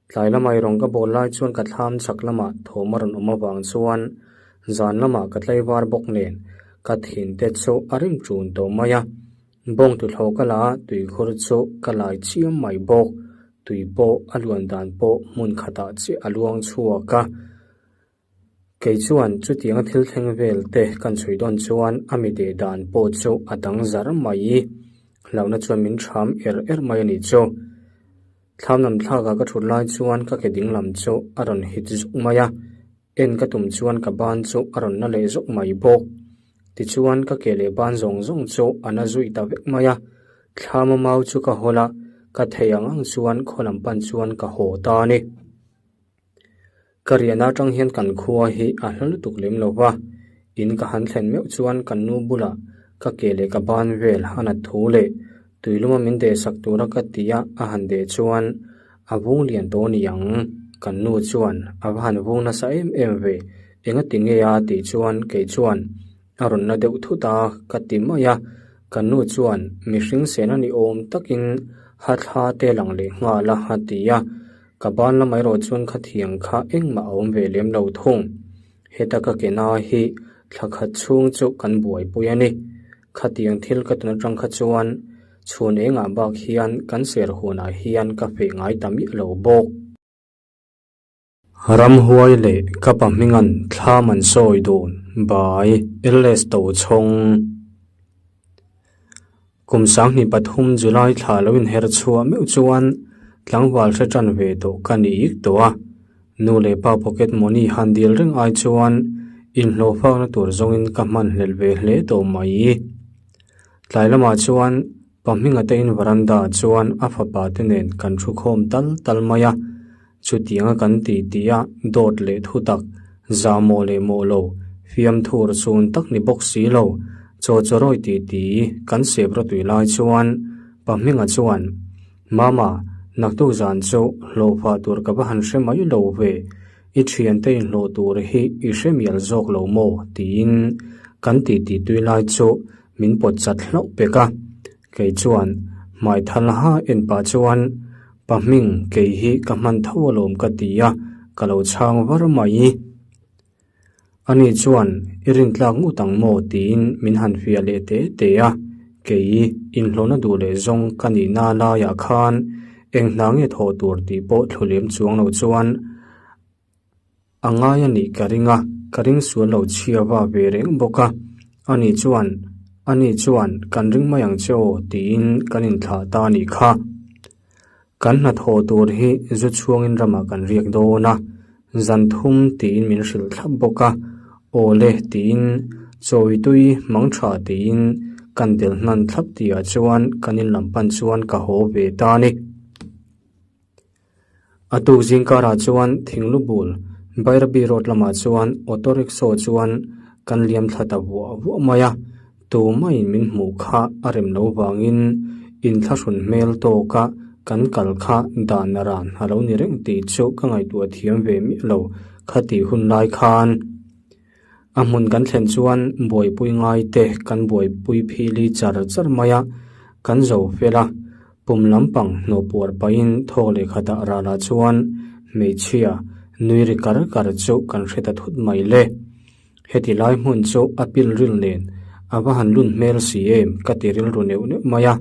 Tlai lamah i rawn ka bawl lai chuan ka thlam chhak lamah thawm a rawn awm avang chuan zan lamah ka tlaivar bawk nen ka thin te chu a rim ṭun tawh mai a. Bawng tuthlawh ka la a, tuikhur chu ka lai chiam mai bawk. Tui pawh a luan dan pawh hmun khatah chiah a luang chhuak a. Kei chuan chutianga thil thleng vel te kan chhui dawn chuan a mi deh dan pawh chu a dang zar mai. Hlauhna chuan min ṭham er er mai a nih chu. Thlam lam thlakah ka ṭhut lai chuan ka ke ding lam chu a rawn hit zuk mai a. En ka tum chuan ka ban chu a rawn na leh zawk mai bawk. Tichuan ka ke leh ban zawng zawng chu a na zui ta vek mai a. Thlama mau chu ka hawl a, ka thei ang ang chuan khaw lam pan chuan ka haw ta a ni. Ka riahna atang hian kan khua hi a hla lutuk lem lo va, in ka han thlen meuh chuan kan nu bulah ka ke leh ka ban vel a nat thu leh tuiluma min dehsak tura ka ti a a han deh chuan A vung lian tawh a ni ang, kan nu chuan a va han vung nasa em em ve, enga ti nge a tih chuan kei chuan a rawn la deuh thut a ka ti mai a, kan nu chuan mihring sena ni awm takin ha thla te lang leh nghal a a ti a, ka ban lamah erawh chuan khathiang kha engmah a awm ve lem lo thung. Heta ka ke na hi thla khat chhung chu kan buaipui a ni. Khatiang thil ka tun atang kha chuan chhun engah bak hian kan ser hunah hian ka feh ngai ta miah lo bawk. Ramhuai leh ka pa hminga'n thlam an sawi dun by LS Tochhawng. Kum 2003 July thla lo inher chhuah meuh chuan tlangval hre tan ve tawh ka ni ik tawh a. Nu leh pa pocket money han dil reng ai chuan inhlawh fakna tur zawngin ka hman hlelh ve hle tawh mai. Tlai lamah chuan pa hminga te in veranda ah chuan a fapa te nen kan thu khawm tal tal mai a. Chutianga kan ti tih a dawt leh thutak, zahmawh leh mawh lo, fiamthur chhun tak ni bawk si lo, chaw chawrawi ti ti kan sep rawtui lai chuan pa hminga chuan, Mama, naktuk zan chu hlawhfah tur ka va han hre mai lo ve, i thiante inhlawh tur hi i hre mial zawk lo maw? tiin kan ti ti tui lai chu min pawt chat hlauh pek a. Kei chuan hmai thal ha en pah chuan pa hming kei hi ka hman tho alawm ka ti a, ka lo chhang var mai. Ani chuan i rintlak ngut ang maw tiin min han fiah leh te te a, kei inhlawhna duh leh zawng ka nihna laiah khan. Eng hna nge thawh tur tih pawh thlu lem chuang lo chuan a ngai a nih ka ring a, ka ring sual lo chhia va ve reng bawk a. Ani chuan, Ani chuan kan ring mai ang che aw tiin kan inthlah ta a nih kha. Kan hnathawh tur hi zu chhuangin ramah kan riak dawn a, zan thum tiin min hrilh thlap bawk a, aw le tiin chawi tui hmang tha tiin kan del hnan thlap tihah chuan kan in lam pan chuan ka haw ve ta a ni. A tuk zing karah chuan thinglu bul Bairabi road lamah chuan auto rickshaw chuan kan liam thla ta vuah vuah mai a, tumaiin min hmuh kha a rem lo vangin inthlahrun hmel tawka kan kal kha dan a ran a lo ni reng tih chu ka ngaihtuah thiam ve miah lo khatih hun lai khan. A hmun kan thlen chuan buaipui ngai te kan buaipui phili char char mai a, kan zo fel a, pum lampang hnawh puar pahin thawk leh khatah ralah chuan hmeichhia nui ri kar kar chu kan hre ta thut mai le. Heti lai hmun chu a pil ril nen a va han lun hmel si em ka ti rilru neuh neuh mai a,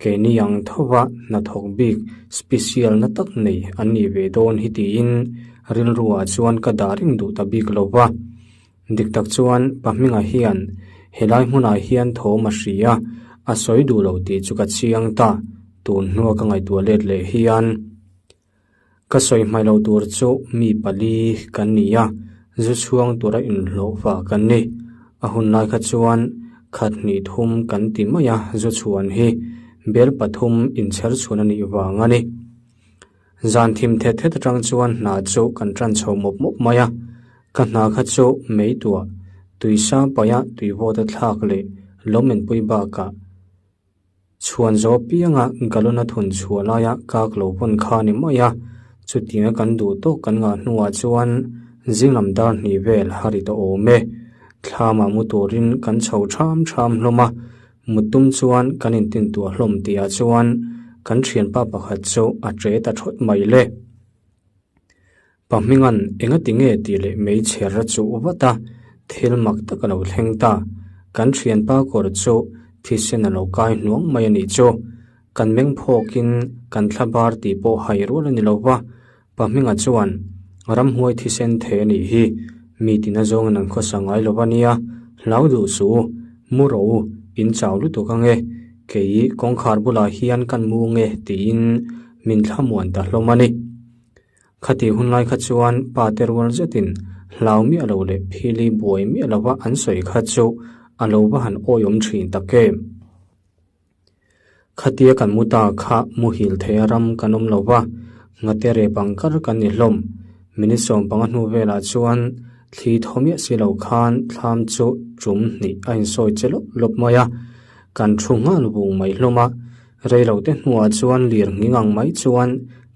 keini ang thova hnathawk bik special na tak nei an nih ve dawn hi tiin rilruah chuan ka dah reng duh ta bik lo va. Dik tak chuan pa hmingah hian helai hmunah hian thawm a hria a sawi duh lo tih chu ka chiang ta, tun hnua ka ngaihtuah let leh hian. Ka sawi hmai lo tur chu mi pali kan ni a, zu chhuang tura inhlawh va kan ni. A hun lai kha chuan khat hnih thum kan ti mai a, zu chhuan hi bel pathum inchher chhuan a nih vang a ni. Zan thim thet thet atang chuan hna chu kan tan chho mawp mawp mai a, ka hna kha chu mei tuah, tui sa paia tui vawt a thlak leh lawmmenpui bakah, Chhuan zawh pianga galon a thun chhuah laia kak lo pawn kha a ni mai a, chutianga kan duh tawk kan ngah hnuah chuan zinglam dar hnih vel a ri ta awm e. Thlamah mu turin kan chho ṭham ṭham hlawm a, mut tum chuan kan intintuah hlawm tihah chuan kan ṭhianpa pakhat chu a ṭe ta ṭhawt mai le. Pa hminga'n engati nge tih leh mei chher a chuh vat a, thil mak tak a lo thleng ta. Kan thianpa kawr chu thisen a lo kai hnuang mai a nih chu. Kan meng phawkin kan thla bar tih pawh hai rual a ni lo va. Pa hminga chuan, Ramhuai thisen thei a nih hi, mi tina zawngin an khawsa ngai lo va nia, hlau duh suh u, mu rawh u, in chau lutuk ang e, kei kawngkhar bulah hian kan mu nge tiin min thlamuan ta hlawm a ni. Khati hun lai kha chuan pa te rual zetin hlau miah lo leh phili buai miah lova an sawi kha chu a lo va han awiawm thin tak em. Khatia kan mu ta kha muhil theia ram kan awm lo va, nghate rep ang kar kan ni hlawm. Minute 15 hnu velah chuan thli thaw miah si lo khan thlam chu tum hnih a insawi che lawp lawp mai a, kan thu nghal vung mai hlawm a. Rei lo te hnuah chuan lir nghing ang mai chuan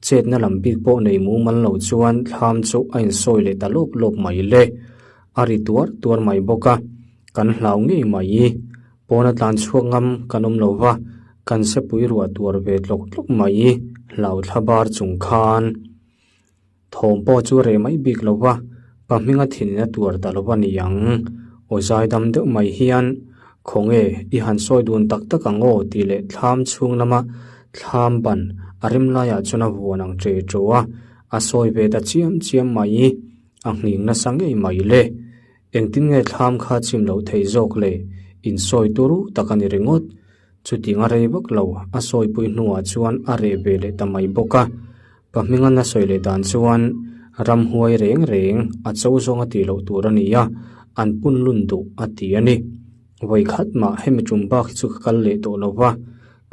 chetna lam bik pawh nei mumal lo chuan thlam chu a insawi leh ta lawp lawp mai le. A ri tuar tuar mai bawk a, kan hlau ngei mai i. Pawna tlan chhuak ngam kan awm lo va, kan sepui ruah tuar ve tlawk tlawk mai i hlau thla bar chung khan. Thawm pawh chu reh mai bik lo va, pa hminga thin a tuar ta lo va ni ang. Aw zai dam deuh mai hian, Khawnge, i han sawi dun tak tak ang aw tih leh thlam chhung lama thlam ban a rem laiah chuan a vuan ang che chu a, a sawi ve ta chiam chiam mai i, a nghing nasa ngei mai le. Engtin nge thlam kha chim loh theih zawk le, insawi turu tak a ni ringawt. Chutiang a rei vak lo, a sawipui hnuah chuan a reh ve leh ta mai bawk a. Pa hminga na sawi leh dan chuan ramhuai reng reng a cho zawng a tih loh tur a ni a, an pun lun duh a ti a ni. Vawi khat mah hemi tum bak hi chu ka kal leh tawh lo va,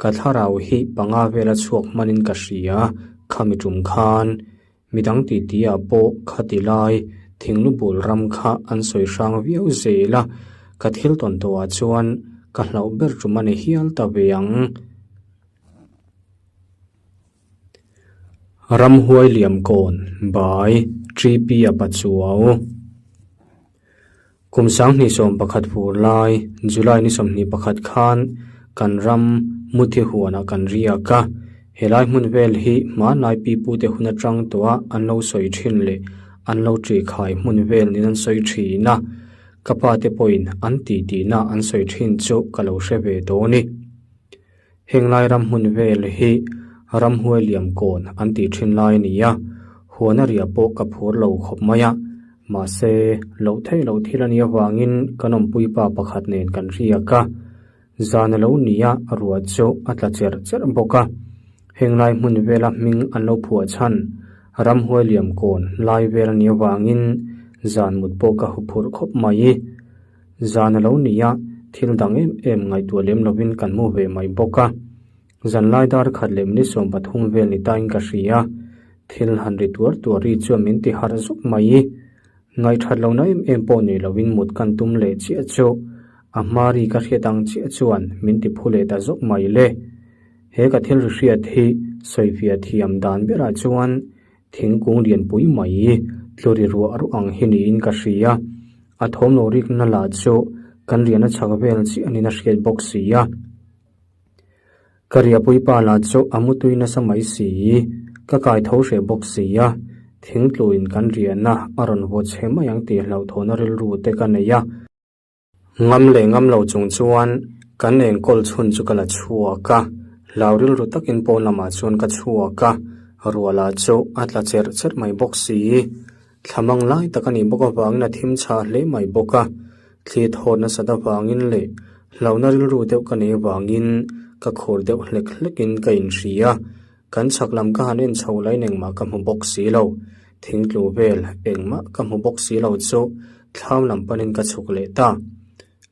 ka thlarau hi panga vela chhuak hmanin ka hria khami tum khan. Midang titi ah pawh khati lai thinglu bul ram kha an sawi hrang viau zel a, ka thil tawn tawhah chuan ka hlauh ber tum a ni hial ta ve ang. Ramhuai Liamkawn by TP a Pachuau. Kum 2011 fur lai, July ni 21 khan kan ram Muthi huanah kan riak a. Helai hmun vel hi hmanlai pipute hun atang tawha an lo sawi thin leh an lo ṭihkhai hmun vel niin an sawi thin a. Ka pate pawhin an titihna an sawi thin chu ka lo hre ve dawn i. Heng lai ram hmun vel hi Ramhuai liam kawn an tih thin lai a ni a, huana riah pawh ka phur lo khawp mai a, mahse loh theih loh thil a nih avangin kan awmpui pa pakhat nen kan riak a, zan a lo ni a, ruah chu a tla cherh cherh bawk a. Heng lai hmun vela hming an lo phuah chhan Ramhuai liam kawn lai vel a nih avangin zan mut pawh ka huphurh khawp mai. Zan a lo ni a, thil dang em em ngaihtuah lem lovin kan mu ve mai bawk a. Zanlai dar khat leh minute 13 vel ni tain ka hria. Thil han ri tuar tuar ri chuan min ti harh zuk mai. Ngaihthat lohna em em pawh nei lovin mut kan tum leh chiah chu a hma ri ka hriat ang chiah chuan min ti phu leh ta zawk mai le. He ka thil ri hriat hi sawifiah thiam dan berah chuan thingkung lianpui mai tlu ri ruah ruah ang hi niin ka hria. A thawmlo rikna lah chu kan riahna chhak vel chiah niin a hriat bawk si a. Ka riahpui pa lah chu a mutui nasa mai si, ka kai tho hreh bawk si a, thingtluin kan riahna a rawn vaw chhe mai ang tih hlauhthawhna rilru te ka nei a. Ngam leh ngam lo chung chuan kan enkawl chhun chu ka la chhuak a, hlau rilru takin pawn lamah chuan ka chhuak a, ruah lah chu a tla cherh cherh mai bawk si. Thlamang lai tak a nih bawk avangin a thim chhah hle mai bawk a, thli thawt nasat avangin leh hlauhna rilru deuh ka nei avangin ka khur deuh hlek hlekin ka inhria. Kan chhak lam ka han en chho lain engmah ka hmu bawk si lo. Thingtlu vel engmah ka hmu bawk si lo chu thlam lam panin ka chhuk leh ta.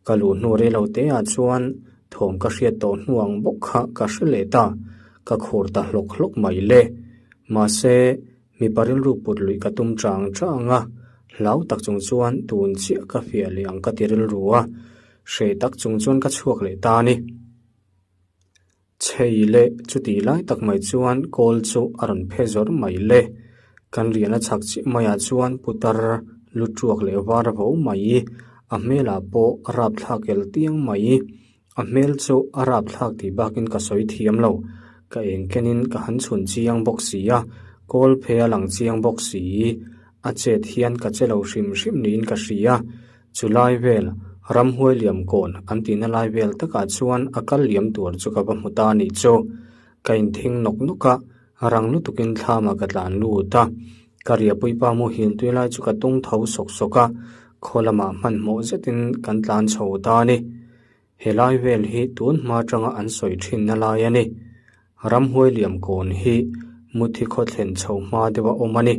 Ka luh hnu rei lo te ah chuan thawm ka hriat tawh hnu ang bawk kha ka hre leh ta. Ka khur ta hlawk hlawk mai le. Mahse. Mipa rilru put luih ka tum chang chang a, hlau tak chung chuan tun chiah ka fiah leh ang ka ti rilru a, hreh tak chung chuan ka chhuak leh ta a ni. Chhei leh chuti lai tak mai chuan kawl chu a rawn phe zawr mai le. Kan riahna chhak chiah maiah chuan putar lu tuak leh var vo mai, a hmelah pawh a rapthlak el tiang mai. A hmel chu a rapthlak tih bakin ka sawi thiam lo. Ka eng kenin ka han chhun chiang bawk si a, kawl phe a lang chiang bawk si. A chet hian ka che lo hrim hrim niin ka hria. Chu lai vel, ramhuai liam kawn an tihna lai vel takah chuan a kal liam tur chu ka va hmu ta a nih chu. Ka inthing nawk nawk a, rang lutukin thlamah ka tlan lut a. Ka riahpuipa muhil tui lai chu ka tung tho sawk sawk a, khaw lamah hmanhmawh zetin kan tlan chho ta a ni. He lai vel hi tun hma atanga an sawi thinna lai a ni. Ramhuai liam kawn hi Muthi khaw thlen chho hma deuha awm a ni.